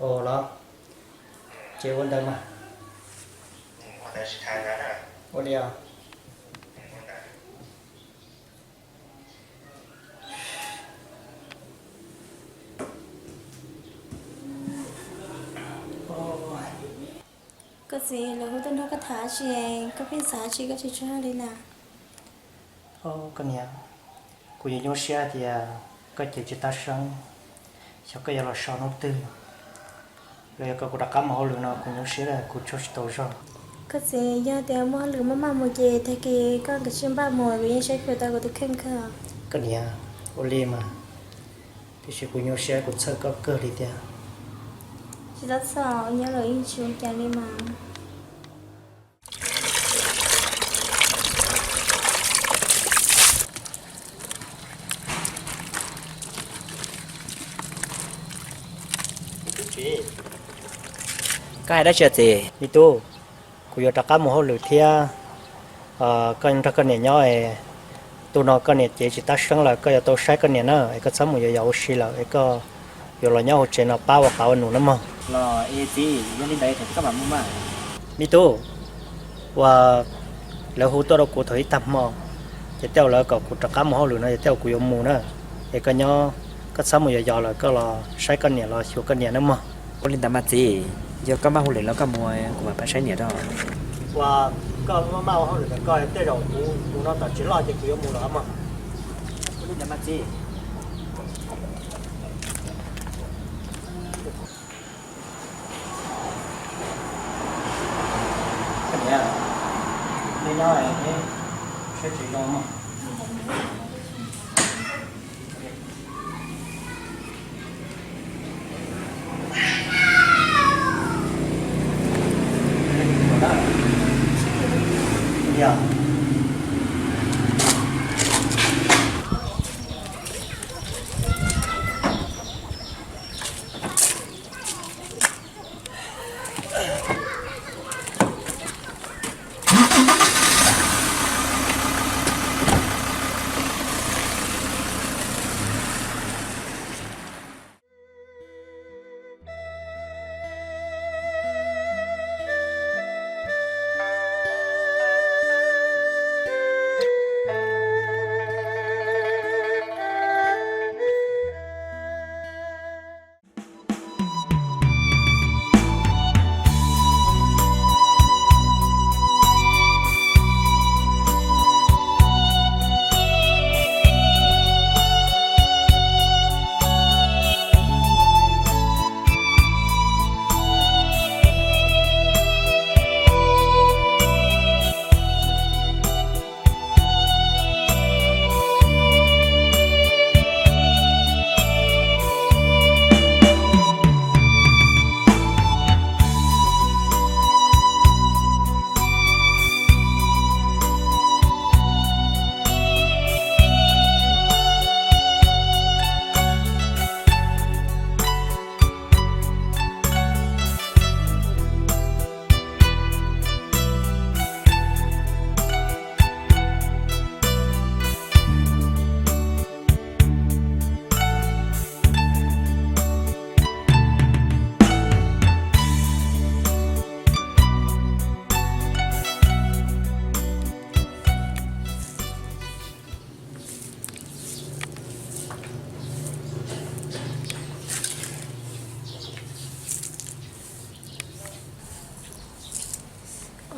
Ua los, ces ua ntawd mas. Ua li os. Koj txiv, lawv hu tuaj nrog koj tham dab tsi, koj pheej xav dab tsi koj tsis tshua hais li na? Koj niam, kuv yuav nyuaj siab tias koj cev tsis tab seeb, xyov koj yuav los so hnub twg, los yog kom kuv rov qab mus hauj lwm no kuv nyuaj siab kuv tsaug tsis tau zog. Koj txiv, yog tias muaj hauj lwm maj maj mus ces tag kis koj kav tsij npaj mus, kuv yeej saib xyuas tau kuv tus kheej kawg. Koj niam, ua li mas, tiam sis kuv nyuaj siab kuv txhawj koj kawg li tiag. Tsis txhob txhawj, nyob los yeej tsis ua cas li mas. Koj hais dab tsi txiv? Me tub, kuv yuav rov qab mus hauj lwm thiab, koj nrog koj niam nyob es, ntu no koj niam cev tsis tab seeb lawm, koj yuav tau saib koj niam na, es koj txhob mus yos yos ua si lawm es koj yuav los nyob hauv tsev no pab ua qav ua num na mog. Los es txiv, yog li ntawd ces koj mam mus mas. Me tub, uas lawv hu tuaj rau kuv thaum ib tag hmo, ces tej zaum lawv kom kuv rov qab mus hauj lwm no ces tej zaum kuv yuav mus na, es koj nyob, koj txhob mus yos yos lawm, koj los saib koj niam los xyuas koj niam na mog. Ua li ntawd mas txiv, yog koj maj hauj lwm los koj mus, kuv mam pab saib niam rau. Uas koj maj maj ua hauj lwm ntawm koj, tej zaum kuv tus no tom tsis loj ces kuv yuav mus lawm mog. Ua li ntawd mas txiv. Nyob es saib tsis zoo mas. Yog.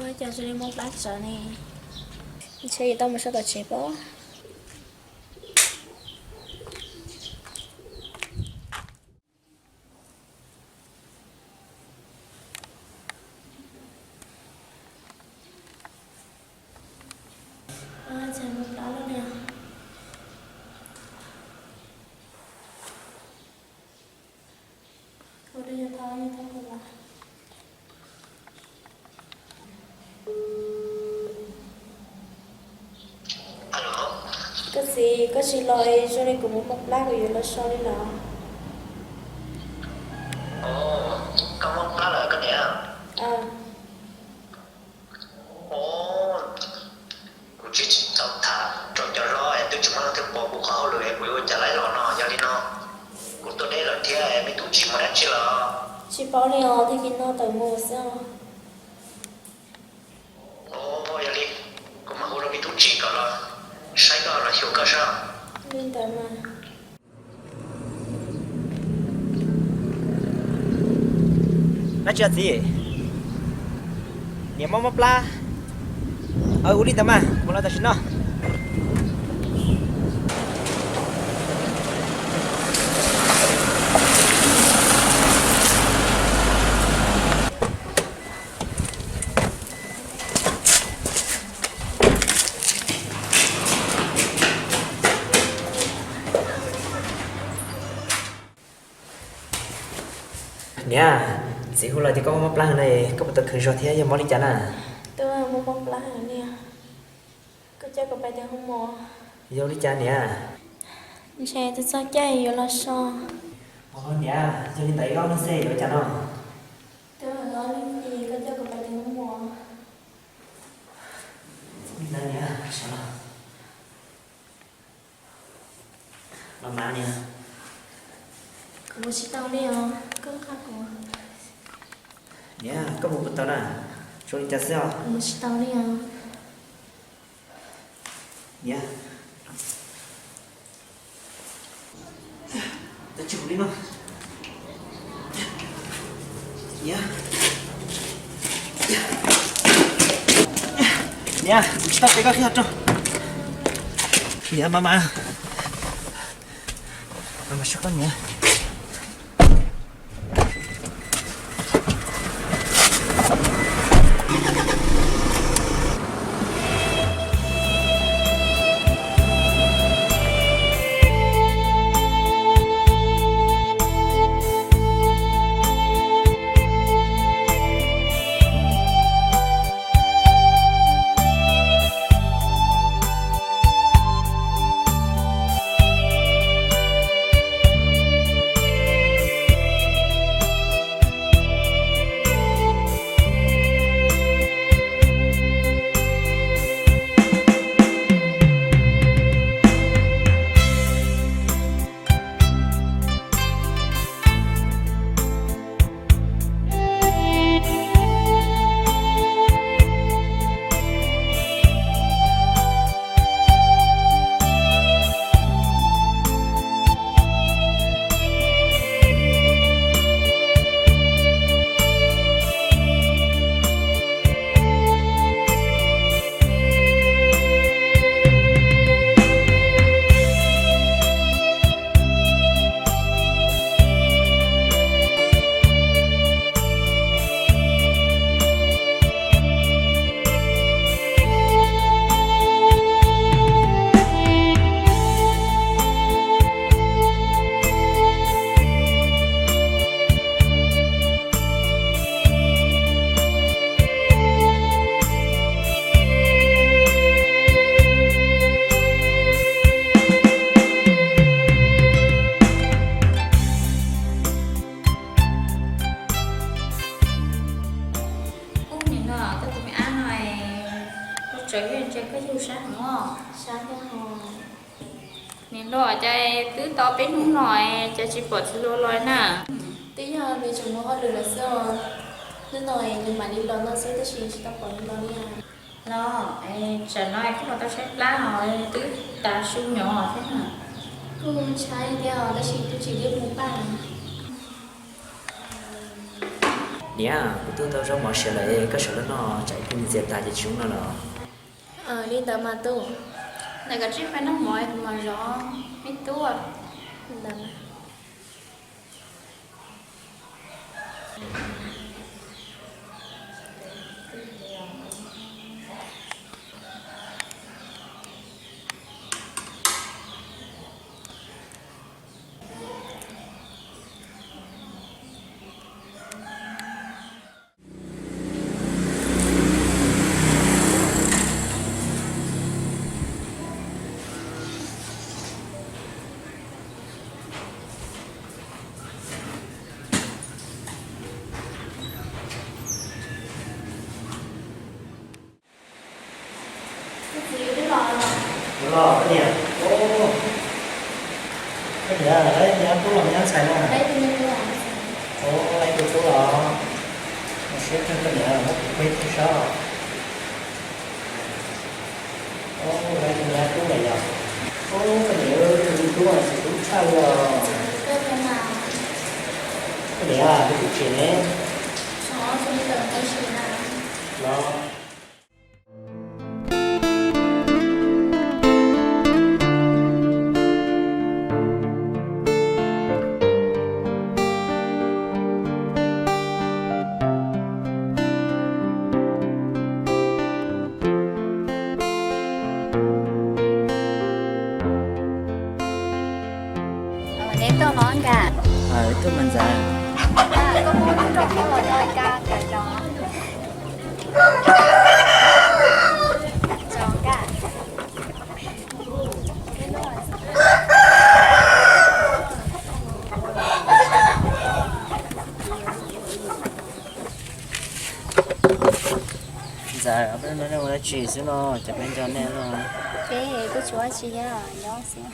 Ua cas zoo li mob plab tsawv ne? Ntshe yuav tau mus so tom tsev pob. Ua cas mob plab lawm li. Ua rau yog tau, yog tau kuv los. Koj txiv, koj tsis los es zoo li kuv mob mob plab kuv yuav los so li los. Koj mob plab lawm koj niam? Kuv tsis tau tham rau cov hlob es twb tsis muaj leej twg pom kuv qhov hauj lwm es kuv yuav ua cas laib los no. Yog li no kuv tuaj deb lawm thiab, me tub tsis muaj dab tsi los? Tsis paub li os, tag kis no tawm mus xwb os. Yog li kuv mam hu rau me tub tsis kom los saib koj los xyuas koj saib. Li ntawd mas. Dab tsi txiv? Niam mob mob plab. Ua li ntawd mas kuv los tam sim no. Niam, txiv hu los tias koj mob mob plab heev na, koj puas tau kheev zog thiab, yog mob li cas na? Twb mob mob plab heev li. Koj coj kuv pais tus hoo mos. Yog li cas niam? Ntshe twb txog caij yuav los so. Niam, yog li ntawd ib ob hnub xwb yuav ua cas no? Twb ob hnub ces koj coj kuv pais tus hoo mos. Li ntawd niam, sawv los. Los mas niam. Kuv mus tsis tau li os, koj qha kuv. Niam, koj mus puas tau na? Zoo li cas xwb os? Kuv mus tsis tau li os. Niam, tab tsis mus li no. Niam, niam, kuv tsis tau pem koj qhib rau. Niam, mas mas, mas mas saib koj niam. Sab thiab os. Niam hluas, cas twb tau peb hnub no es cas tsis pom txiv hluas los na? Twb yog nws tseem mus hauj lwm lawm xwb os. Hnub no es nws mam li los no xwb tab sis tsis tau pom nws los li. Los, tsam no kuj los tau tshaib plab os, twb tav su nyob thiab na. Kuj tshaib thiab os, tab sis twb tsis twb mus paj. Niam, kuv tuaj tau zaub mov siav lawm, koj sawv los noj, tsam ib pliag nws txias tas ces tsis zoo noj lawm. Li ntawd mas tub. Ntawm koj tsij pab noj mov kuv mam zov me tub. Ntawd mas. Los koj niam, koj niam, lawv nyab tub los nyab ntxhais no. Lawv tus tub los, siab kawg koj niam, muab kuv qhib thiab sab. Lawv tus nyab tub lawm yog, koj niam, tus tub txim tub tshaj li os. Koj niam, tus tub tsev ne? Los. Neb tuaj los nkauj? Tuaj mas ntxawm. Koj muab lub rooj coj los rau nkauj kam zos. Zos nkauj. Ntxawm, peb no nej ua dab tsi xwb no, cas peb nco nej no? Peb kuj tsis ua dab tsi thiab, nyob xwb.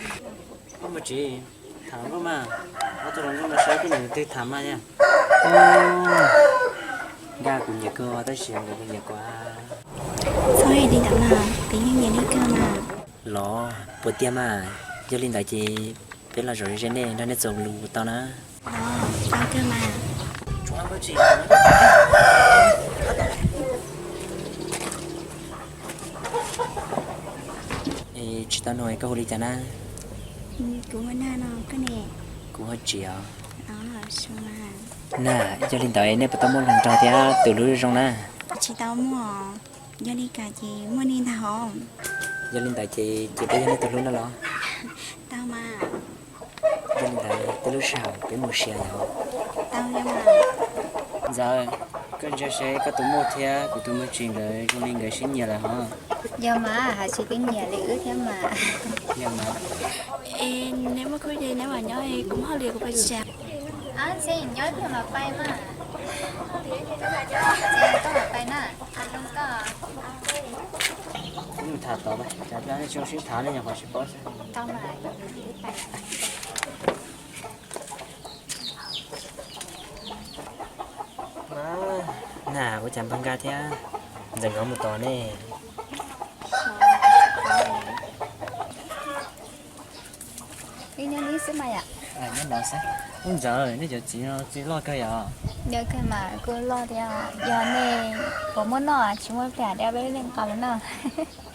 Koj mus tsev tham nkauj mas, ob tug hluas nkauj no saib koj niam tus twg tham mas yog. Nkauj kuv nyiam kawg tab sis nkauj kuv nyiam kuv. Txhob hais li ntawd mas, peb yeej nyiam nej kawg mas. Los puas tiag mas, yog li ntawd ces peb los zaum ze nej nrog nej txuas lus tau na. Los tau kawg mas. Es tsis tau nug koj hu li cas na? Kuv hu Nag no, koj ne? Kuv hu Tsim os. Nag, yog li ntawd nej puas tau muaj hluas nraug thiab tus hlub zoo na? Tsis tau muaj. Yog li cas ces muaj nej ntag hov. Yog li ntawd ces ces peb yog nej tus hlub no los? Tau mas. Yog li ntawd tej lub sij hawm peb mus sia yog? Tau, yog mas. Ntxawm, koj ntsia seb koj tus muaj thiab kuv tus muaj tsis nkawd zoo li nkawd sib nyiam lawm hov. Yog mas, hais tsis twb nyiam li wb thiab mas. Yog mas. Es neb muaj khub ze neb mam nyob, kuv muaj hauj lwm kuv pais tsev. Nyob tiag mas pais mas. Koj mam pais na. Tham tod, cas nej tsis sib tham ne, nyuam qhuav sib paub xwb. Nag, ua cas npawg Nkaj thiab Ntxawm nkawd mus tod ne? Nyob no xwb. Ub Ntxawm, nej cov txiv no txiv loj kawg yom? Yog kawg mas, kuj loj thiab. Yog nej puas muab noj, tsis muaj pliag de peb leej qos mus noj.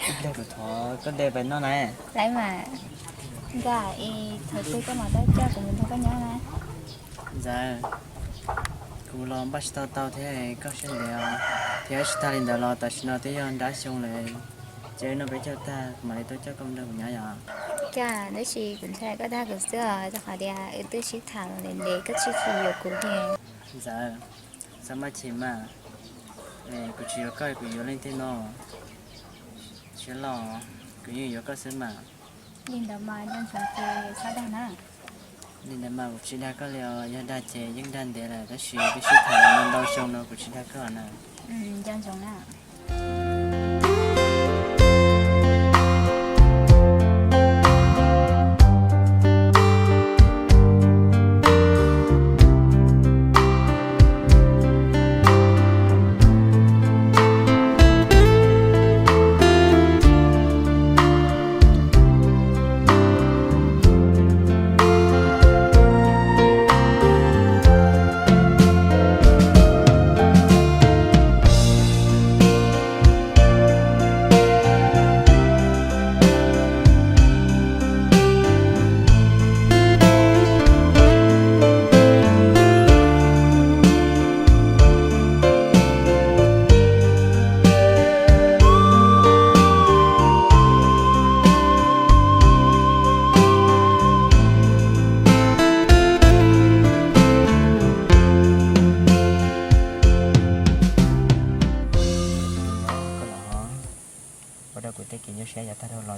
Ib pliag kuv thov koj de pais noj na. Lawv mas, Nkaj, es thaum twg koj mam tuaj coj kuv mus nrog koj nyob na? Ntxawm, kuv los npaj tsis tau tau thiab, koj siab ntev os. Thiab tsis tag li ntawd los tam sim no twb yog nrab xyoo lawm, ces no peb caug tag kuv mam li tuaj coj koj mus nrog kuv nyob yom. Nkaj, tab sis kuv ntshai koj dag kuv xwb os, rau qhov tias wb twb sib tham los ntev ntev, koj tsis tsis yuav kuv ces. Ntxawm, txhob maj chim mas, kuv tsis yuav koj, kuv yuav leej twg no? Siab loj, kuv yeej yuav koj xwb mas. Li ntawd mas nco ntsoov ces txhob dag na. Li ntawd mas kuv tsis dag koj li os, yog dag ces yeej dag ntev lawm, tab sis twb sib tham ntau xyoo no kuv tsis dag koj na. Nco ntsoov na.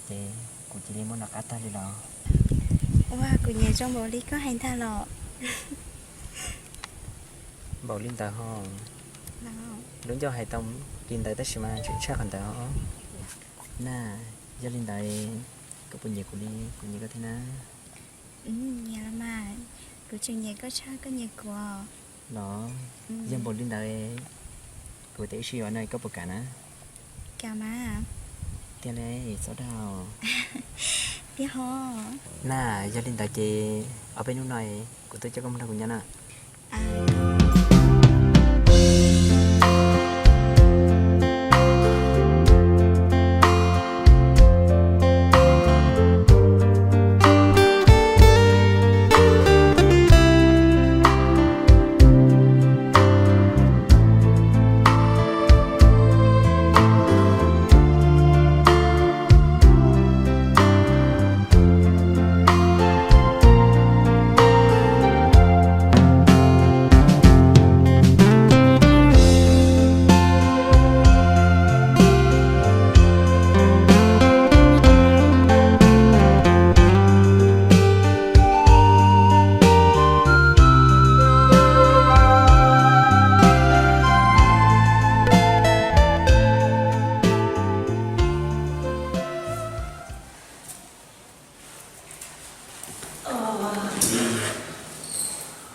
Ces kuv cia li muab noj qab tag li los. Ua, kuv nyiam zoo npaum li koj hais ntag los. Npaum li ntawd ho. Lub ncauj hais tau li ntawd tab sis mas tseem tshaj qhov ntawd os. Na, yog li ntawd koj puas nyiam kuv li kuv nyiam koj thiab na? Nyiam los mas, kuv tseem nyiam koj tshaj koj nyiam kuv. Los, yog npaum li ntawd, kuv tias wb sib yuav no koj puas kam na? Kam mas. Tiag li, txhob dag. Tiag ho. Na, yog li ntawd ces ob peb hnub no kuv tuaj coj koj mus nrog kuv nyob na.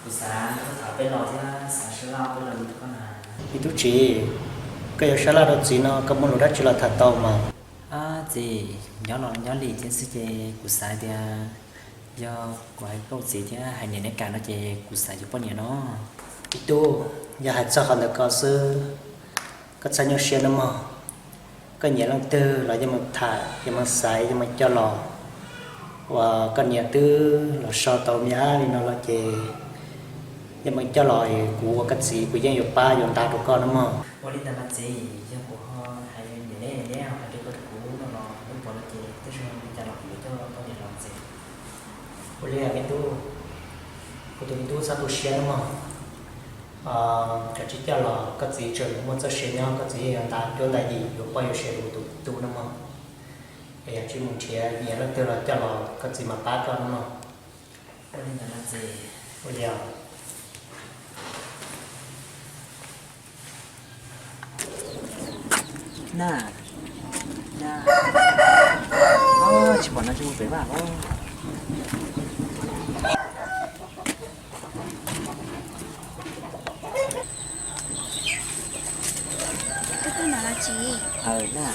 Kuv xav tham peb los thiab xav sab laj peb los li koj na. Me tub txiv, koj yuav sab laj rau txiv no koj muaj lus dab tsi los tham tau mas. Txiv, nyob los nyob li thiab xwb ces kuv xav tias yog kuv hais koj txiv thiab hais niam neb kam no ces kuv xav yuav poj niam no. Me tub, yog hais txog qhov ntawd ko xwb, koj txhob nyuaj siab nawb mog. Koj nyiam leej twg los yeej meem tham, yeej meem xaiv, yeej meem coj los. Uas koj niam twb los so tau me ab li no los ces yeej meem coj los, kuv ua koj txiv kuv yeej yuav pab yuav ntav rau koj nawb mog. Ua li ntawd mas txiv, yog kuv ho hais niam neb, neb ho hais rau koj rau kuv no los lub pov no ces tej zaum li cas los kuv yuav coj koj niam los txiv. Ua li me tub, kuv tus me tub txhob tu siab nawb mog. Koj tsis coj los koj txiv tseem muaj txoj sia nyob, koj txiv yeej yuav ntav cuab ntav yig yuav poj yuav sev rau kuv tus tub nawb mog. Es yog tsis mus nrhiav nyiam leej twg los coj los koj txiv mam pab koj nawb mog. Ua li ntawd mas txiv. Ua li os. Na, na, tsis pom no tsis mus pem vaj os. Koj tuaj no los tsis? Aws na,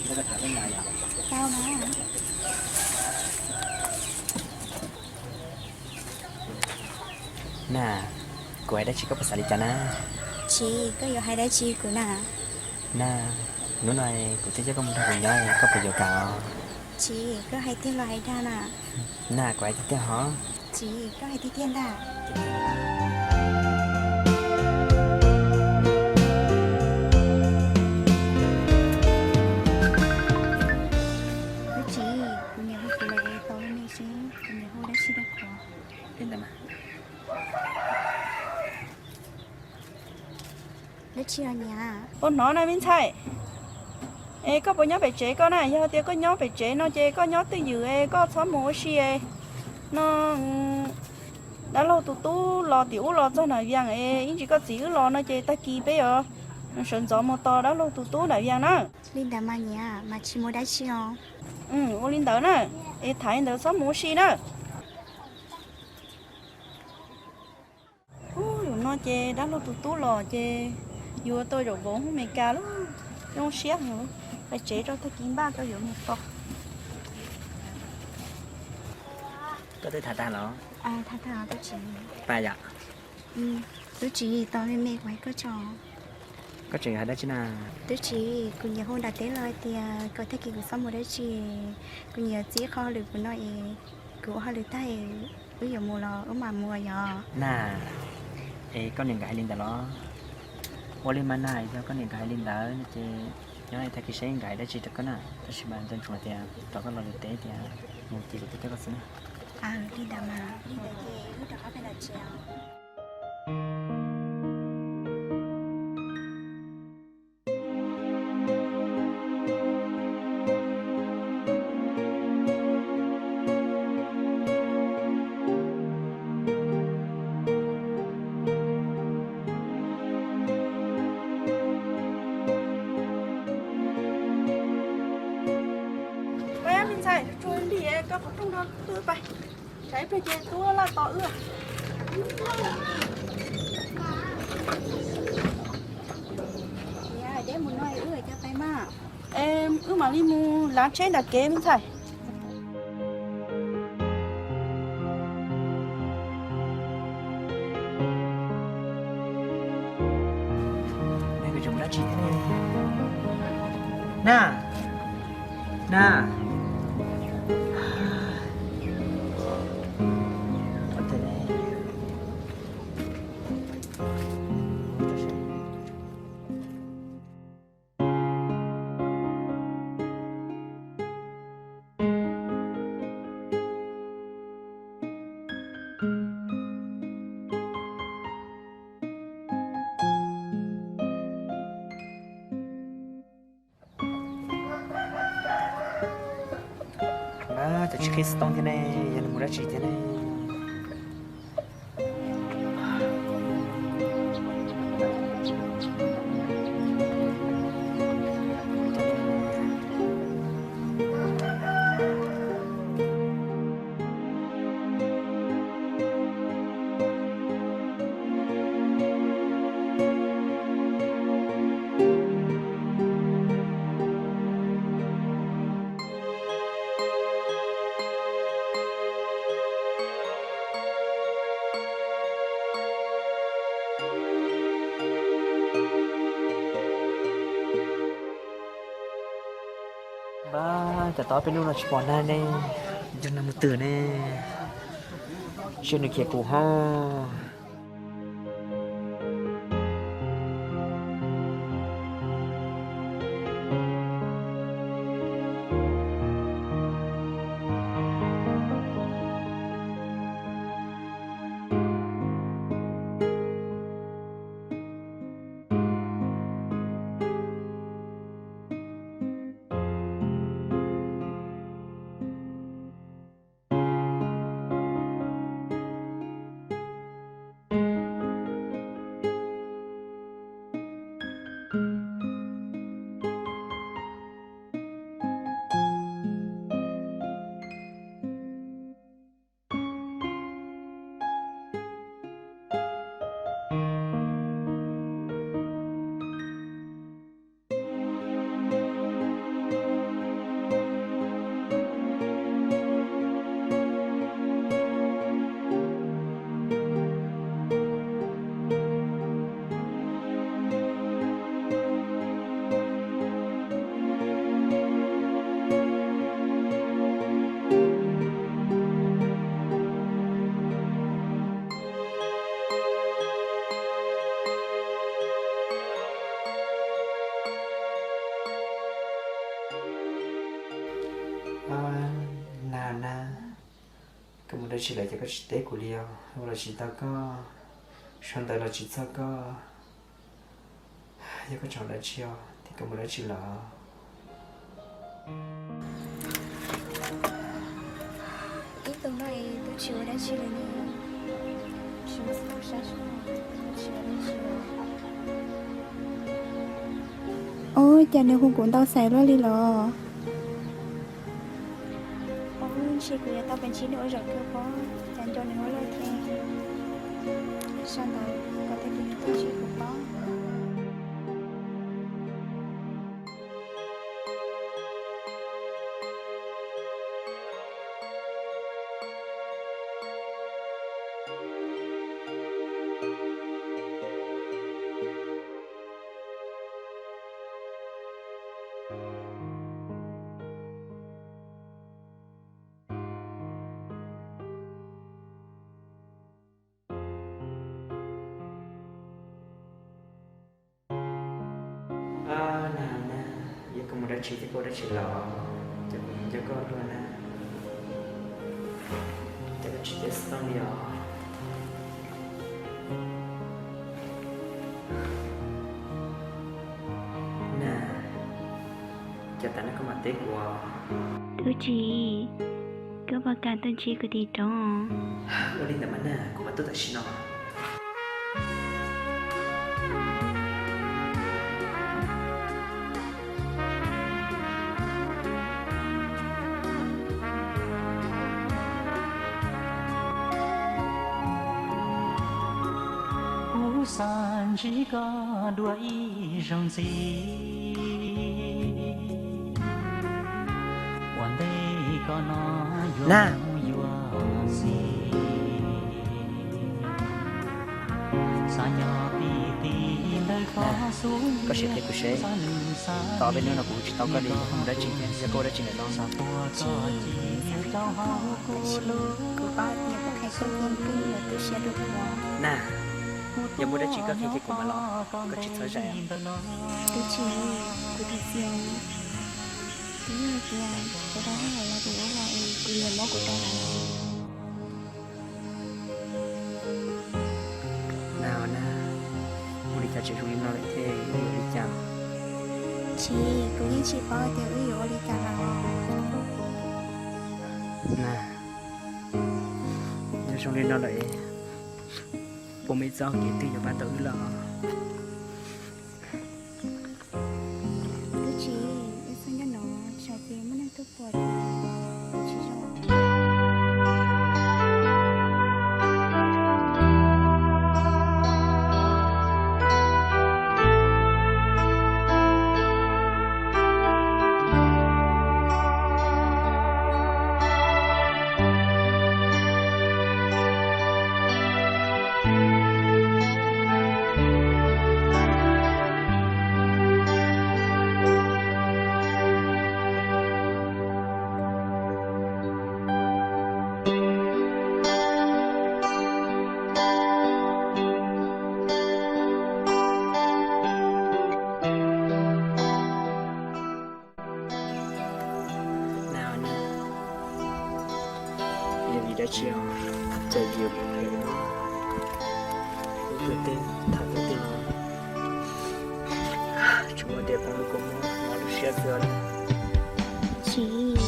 koj tham peb no yom. Tau mas. Na, kuv hais dab tsi koj puas xav li cas na? Tsis, koj yuav hais dab tsi kuv na? Na, hnub no kuv twb coj koj mus nrog kuv nyob koj puas yuav kam os? Tsis, koj hais tiag los hais dag na? Na, kuv hais tiag tiag hov. Tsis, koj hais tiag tiag ntag. Ub tsis, kuv niam hu kuv lawm es tau me me seb kuv niam hu dab tsi rau kuv. Li ntawd mas. Dab tsi os niam? Puas hnov na me ntxhais? Es koj puas nyob pem tsev koj na? Yog tias koj nyob pem tsev no ces koj nyob twj ywm es koj txhob mus ua si es no. Dab laug tus tub los tim ub los txog nram Vias es ib ntsis koj txiv wb los no ces tag kis peb yuav sawv ntxov mus tos dab laug tus tub nram Vias na. Li ntawd mas niam, mas tsis muaj dab tsi os. Ua li ntawd na, es tham li ntawd txhob mus ua si na. Ub, yus no ces dab laug tus tub los ces yuav tau zaum vauv hauv Amelikas lub, zoo siab heev. Pais tsev rau tag kis npaj koj yuav mus tos. Koj twb tham tag los? Tham tag tub txiv. Pab yom. Tub txiv, tos me me kuv hais koj tso. Koj tseem hais dab tsi na? Tub txiv, kuv niam hu nram teb los hais tias kom tag kis kuv txhob mus dab tsi, kuv niam txib qhov hauj lwm kuv no es kuv ua hauj lwm tag es wb yuav mus los wb mam mus yom. Na, es koj niam nkawd hais li ntawd los? Ua li mas na, yog koj niam nkawd hais li ntawd no ces nyob tag kis seb nkawd hais dab tsi rau koj na, tab sis mas nco ntsoov tias tos koj los lawm teb tias mus ces lawv tuaj coj koj xwb na. Li ntawd mas, li ntawd ces wb rov qab pais nram tsev os. Tsuag li koj qhov rooj no twb pais, tsam ib pliag ces tub laj tos wb. Deb mus no wb coj pais mas. Wb mam li mus lav tsheb nram kev me ntxhais. Na, na. Cov tsis qhib xov tooj thiab ne, yog nws mus dab tsi thiab ne? Npab, cas tau ob peb hnub no tsis pom nag ne, yog nag mus twg ne? Seb nws khiav kuv ho. Nag na, koj mus dab tsi lawm ces koj tsis teb kuv li os? Ua los tsis tau koj, sau ntawv los tsis txog koj. Yog koj tseem ua dab tsi os, thiab koj mus dab tsi lawm? Ib tug no es twb tsis ua dab tsi li ne, tsis muaj xov tooj saib, tsis ua dab tsi li. Ub, cas nws hu kuv ntau xaiv luaj li los? Ub, ntshe kuv yuav tau pes ntsib nws ua zaum kawg pob, cas nco nws ua luaj thiab. Sau ntawv kom tag kis nws tuaj ntsib kuv pob. Nag na, yog koj mus dab tsi thiab koj ua dab tsi los, ces kuv yeej nco koj luaj na. Ces koj tsis teb xov tooj li os. Nag, cas tas no koj mam teb kuv os? Tub Tsis, koj puas kam tuaj ntsib kuv tim roob? Ua li ntawd mas Nag, kuv mam tuaj tam sim no. Ntsib koj dua ib zaug ntxiv, ua ntej koj no yuav, na, yuav xis. Xav nyob ti ti ntawm koj xub, koj sim qhia kuv seb, tom peb hnub no kuv tsis tau koj li, yog muaj dab tsi thiab, yog koj ua dab tsi lawm no? Tsis, kuv xav qhia koj, tab sis kuv paub tias koj qhia koj ces koj yuav tu siab rau kuv. Na, yog muaj dab tsi koj qhia kiag kuv mas los, koj tsis txhob zais. Tus tsis, kuv tus txiv, kuv yog tias kuv rau hauj lwm los tus ub los es kuv yuav muab kuv rau hauv. Na, na, ua li cas tseem zoo li no lawm thiab, yuav ua li cas? Tsis, kuv yeej tsis paub tias wb yuav ua li cas lawm. Na, yog zoo li no lawm, puas muaj ib txoj kev twg yuav pab tau wb los? Tus tsis, wb txoj ncauj no, tsam ces muaj neeg tuaj pom ces tsis zoo. Na, na, yog vim dab tsi os, cas yus tus twg tham tus twg los tsis muaj tias poob lub kua muag, mob lub siab xwb li. Tsis,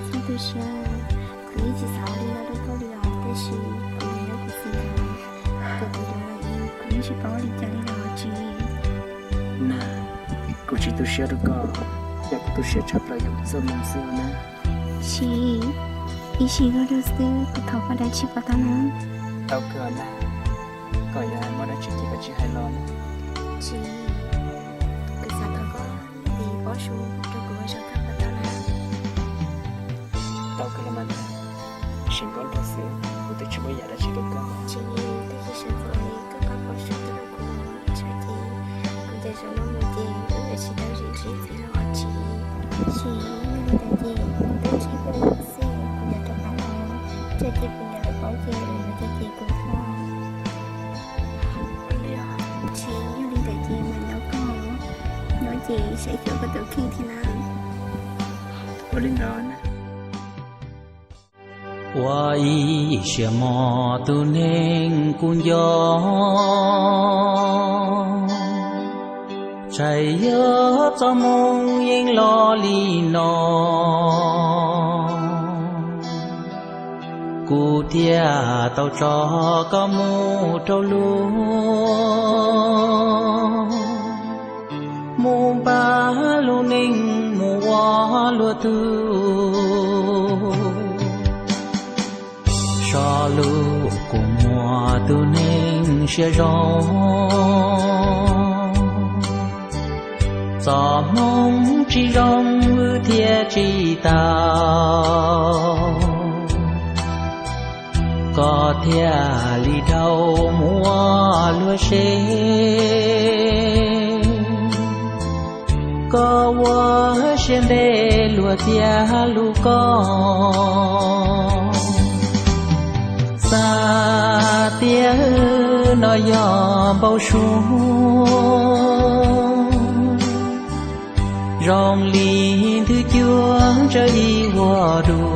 txhob tu siab, kuv yeej tsis xav ua li no rau koj li os, tab sis kuv nyob kuv txiv ntawd, kuv tus ntawd kuv yeej tsis paub ua li cas li os tsis. Na, kuv tsis tu siab rau koj, yog kuv tu siab tshaj plaws yog kuv txoj hmoo xwb na. Tsis, ib sim luaj luaj xwb, kuv thov koj dab tsi puas tau na? Tau kawg na, koj yuav hais muaj dab tsi ces koj tsis hais los na. Tsis, kuv xav thov koj vim paub su rau kuv ua zaum kawg puas tau na? Tau kawg los mas, sim npaum nrog xwb, kuv twb tsis muaj yam dab tsi rau koj. Tsis, twb tsis sawv ntxov li koj pab paub su tuaj rau kuv, tsam ces kuv cov zaum no mus ces wb yuav tsis tau sib ntsib ntxiv los tsis. Tsis, yog li ntawd ces kuv twb ntsib koj xwb, kuv yuav rov qab los, tsam ces kuv niam lawv paub ces lawv yuav cem kuv thiab. Tsis, yog li ntawd ces mam nyob koj, nyob ces saib xyuas koj tus kheej thiab na. Ua li ntawd na. Ua ib siab mog tus neeg kuv nco, txhais yog txoj hmoo yeej los li no, kuv thiaj tau tso koj mus rau lub mus npaj lub neej mus ua luag tug. So lus kua muag tus neeg siab zoo, txoj hmoo tsis zoo wb thiaj tsis tau, koj thiaj li dhau mus ua luag seb. Koj ua siab ntev luag thiaj hlub koj, xav tias no yog npau suav, zoo li nthwv cuab ntsawj ib vuag dua.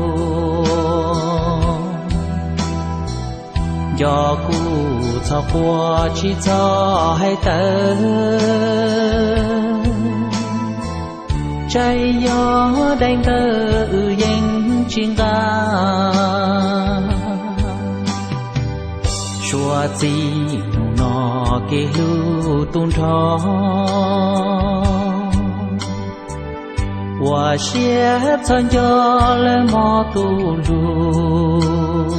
Nco kuv txhob quaj tsis txhob hais tawv, tsaib yog daim ntawv wb yeej tsis nqa. Suav txij hnub no kev hlub tu nrho, ua siab txhob nco lawv mog tus hlub.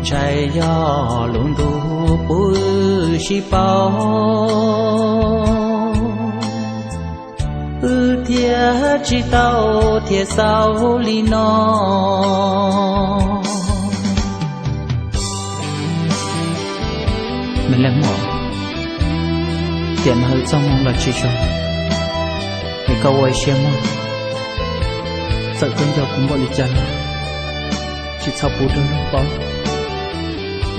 Ntshai yog lub ntuj puv wb sib paub, wb thiaj tsis tau thiaj xaus li no. Me leej muam, tiam no wb txoj hmoo los tsis zoo, es koj ua siab mog. Txawm koj nco kuv npaum li cas los tsis txhob pub rau luag paub,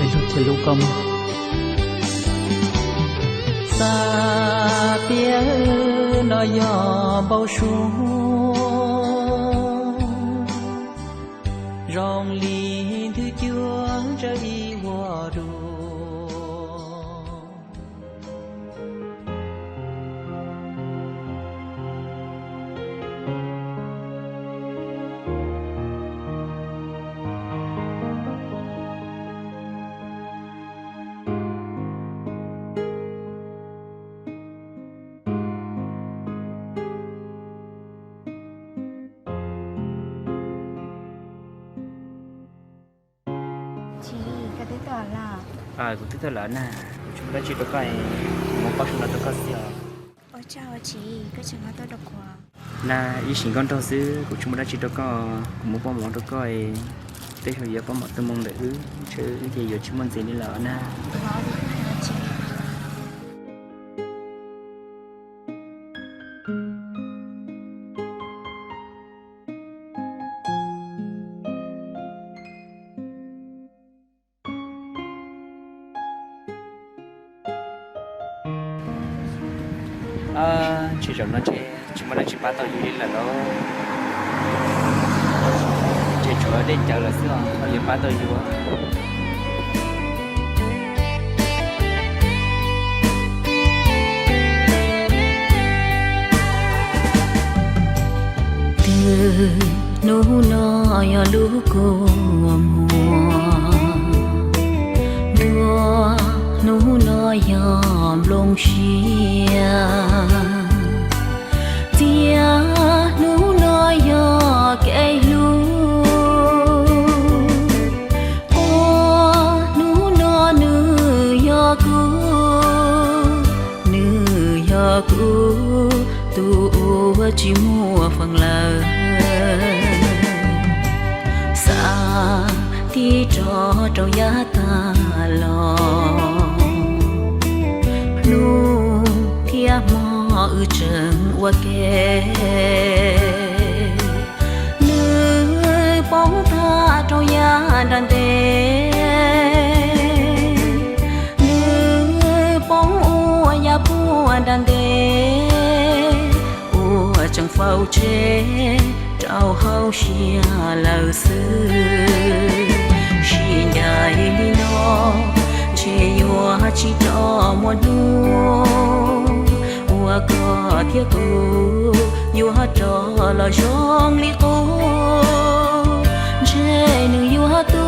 es luag thiaj hlub koj mog. Xav tias wb no yog npau suab, zoo li nthwv cuab ntsawj ib vuag dua. Tsis, koj twb tuaj lawm. Kuv twb tuaj lawm na, kuv tsis muaj dab tsi rau koj, kuv muab pob sua no rau koj xwb os. Ua tsaug tsis, koj tseem ho tuaj rau kuv. Na, ib sim nkauj nraug xwb, kuv tsis muaj dab tsi rau koj, kuv muab pob mov rau koj, tej zaum yuav pob mov tuaj moo ntawm wb, ntshe wb ces yuav tsis muaj ntxiv li lawm na. Ntshe zaum no ntshe tsis muaj dab tsi pab tau yus li lawm lauj. Ntshe tshuav dej cawv lawm xwb os, ho yuav pab tau yus. Twb hnub no yog lub kua muag, ntuag hnub no yog nplooj siab, txiag hnub no yog kev hlub. Ua hnub no nws yog kuv, nws yog kuv tus uas tsis muaj feem lawm. Xav tib rov rau yav tag los, hnub thiab hmo wb tseem ua ke. Nws poob tag rau yav nram ntev, nws poob ua yav puag nram ntev, ua tseem faus tsheb rau hauv siab lawm xwb. Sib ncaim li no ntshe yuav tsis tau muaj hnub uas koj thiab kuv yuav rov los zoo li qub. Ntshe nws yuav tu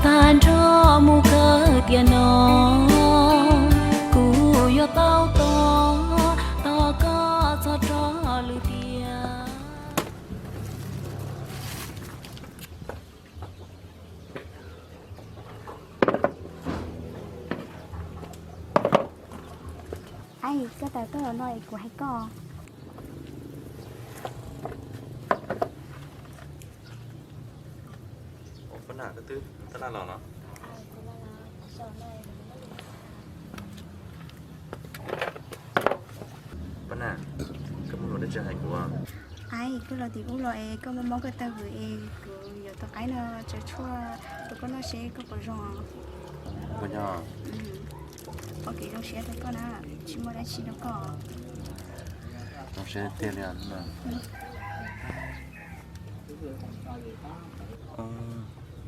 tag nrho mus kawg tiam no, kuv yuav tau tos tos koj txog rau lwm tiam. Aib, koj tawm tuaj los no es kuv hais koj. Pab Nam, koj twb tab laj los no? Pab Nam, koj muaj lus dab tsi hais kuv? Aib, koj los tim ub los es koj muab mob koj taw vwm es kuv yuav tus qaib no tsaws tshuaj rau koj noj seb koj puas zoo. Puas yog? Ua kev zoo siab rau koj na, tsis muaj dab tsi rau koj. Zoo siab tiag li.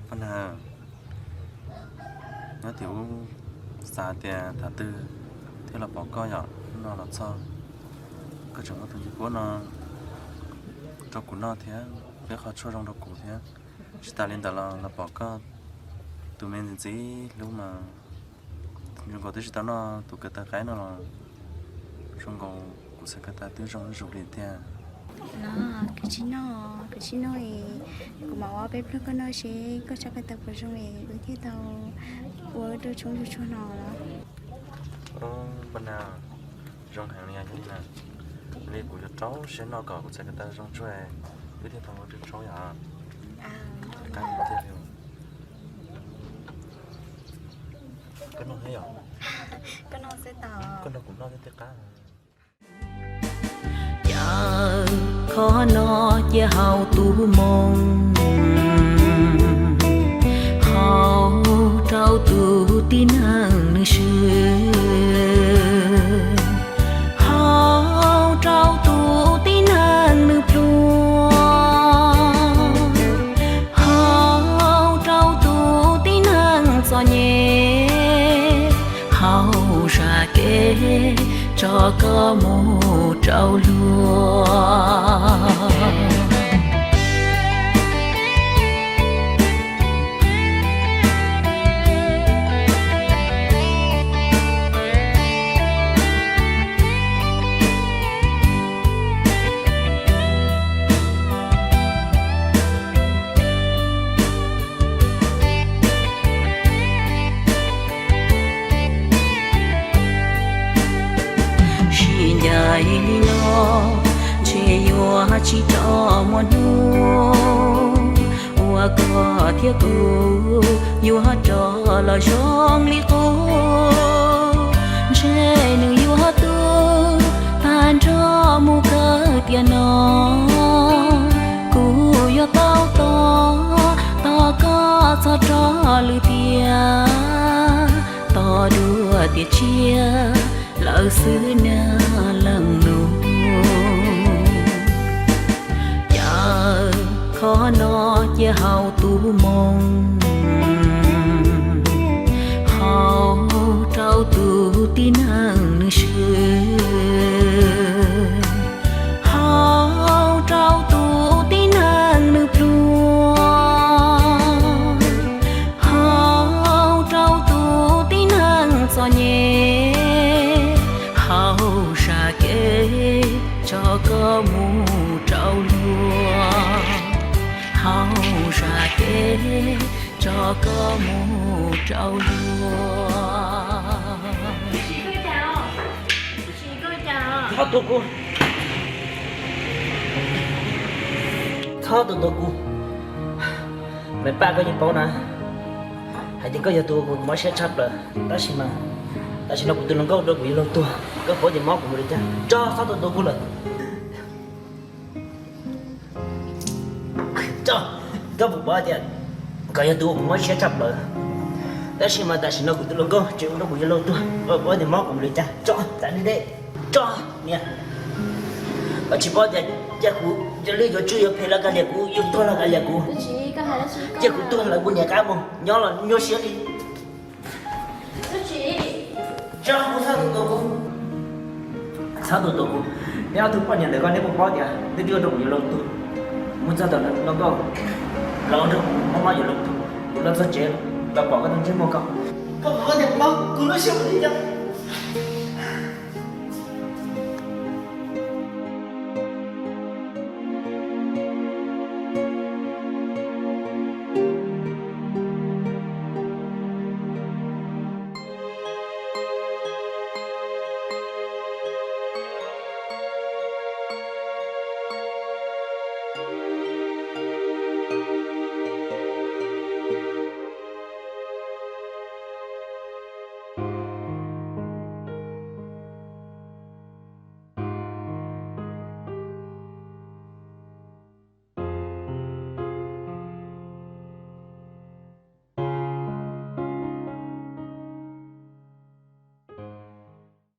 Pab Nam, nyob tim ub xav tias thaum twg thiaj los pom koj yom, hnub no los txog koj tseem muab tus ncej puab no rau kuv noj thiab, peb qhov tshuaj zoo rau kuv thiab. Tsis tas li ntawd los los pom koj tus me ntxim ntxim hlub mas zoo nkaus twb tsis tau noj tus kaw taw qaib no los zoo nkaus kuv txhais ko taw twb zoo zuj zus li tiag. Los kuv tsis noj, kuv tsis noj es kuv mam ua peb pluag koj noj seb koj tso ko taw puas zoo es wb thiaj tau ua wb rau tshoob tsuag tsuag no los. Poj niam, zoo heev li yog na, li kuv yuav rau siab noj kom kuv txhais ko taw zoo tsuag wb thiaj tau ua rau tshoob yom. Qab thiab li. Koj noj thiab yom? Koj noj kuv noj thiab tej qab. Cov khoom no cia haus tus moo, haus rau tus tib neeg nws swb, haus rau tus tib neeg nws pluag, haus rau tus tib neeg txom nyem, haus zam kev tso koj mus rau luag. Sib ncaim li no ntshe yuav tsis tso muaj hnub uas koj thiab kuv yuav rov los zoo li qub. Ntshe nws yuav tu tag nrho mus kawg tiam no, kuv yuav tau tos tos koj txog rau lwm tiam, tos dua tiam tsiaj lawm xwb niag leej nus. Cas khoom no cia haus tus moo, haus rau tus tib neeg nws swb, haus rau tus tib neeg nws pluag, haus rau tus tib neeg txom nyem, haus zam kev tso koj mus rau luag, haus zam kev tso koj mus rau luag. Txhob tua kuv, txhob tua tua kuv. Me Paj, koj yeej paub na, hais tias koj yog tus ua kuv mob siab tshaj plaws, tab sis mas tam sim no kuv tus hluas nkauj rau kuv yuav luag tuag, koj paub tias mob kuv mus li cas. Tso, txhob tua tua kuv lawm. Tso, koj puas paub tias koj yog tus ua kuv mob siab tshaj plaws, tab sis mas tam sim no kuv tus hluas nkauj tseem ua rau kuv yuav luag tuag, koj paub tias mob kuv mus li cas. Tso, txav deb deb. Tso, niam. Koj tsis paub tias cia kuv yuav lwj yuav tswb yuav phem los kav liam kuv, yuav tuag los kav liam kuv, cia kuv tuag lawm kuv niam qab mus, nyob los nyuaj siab li. Tso, kuv txhob tua tua kuv. Txhob tua tua kuv. Neb ob tug poj niam ntawm koj neb puas paub tias neb twb ua rau kuv yuav luag tuag? Mus txog tom no nkauj los ua rau kuv mob mob yuav luag tuag. Kuv los txog tsev los pom koj tus ntsej muag ko. Koj pom koj niag mob kuv lub siab ua li cas?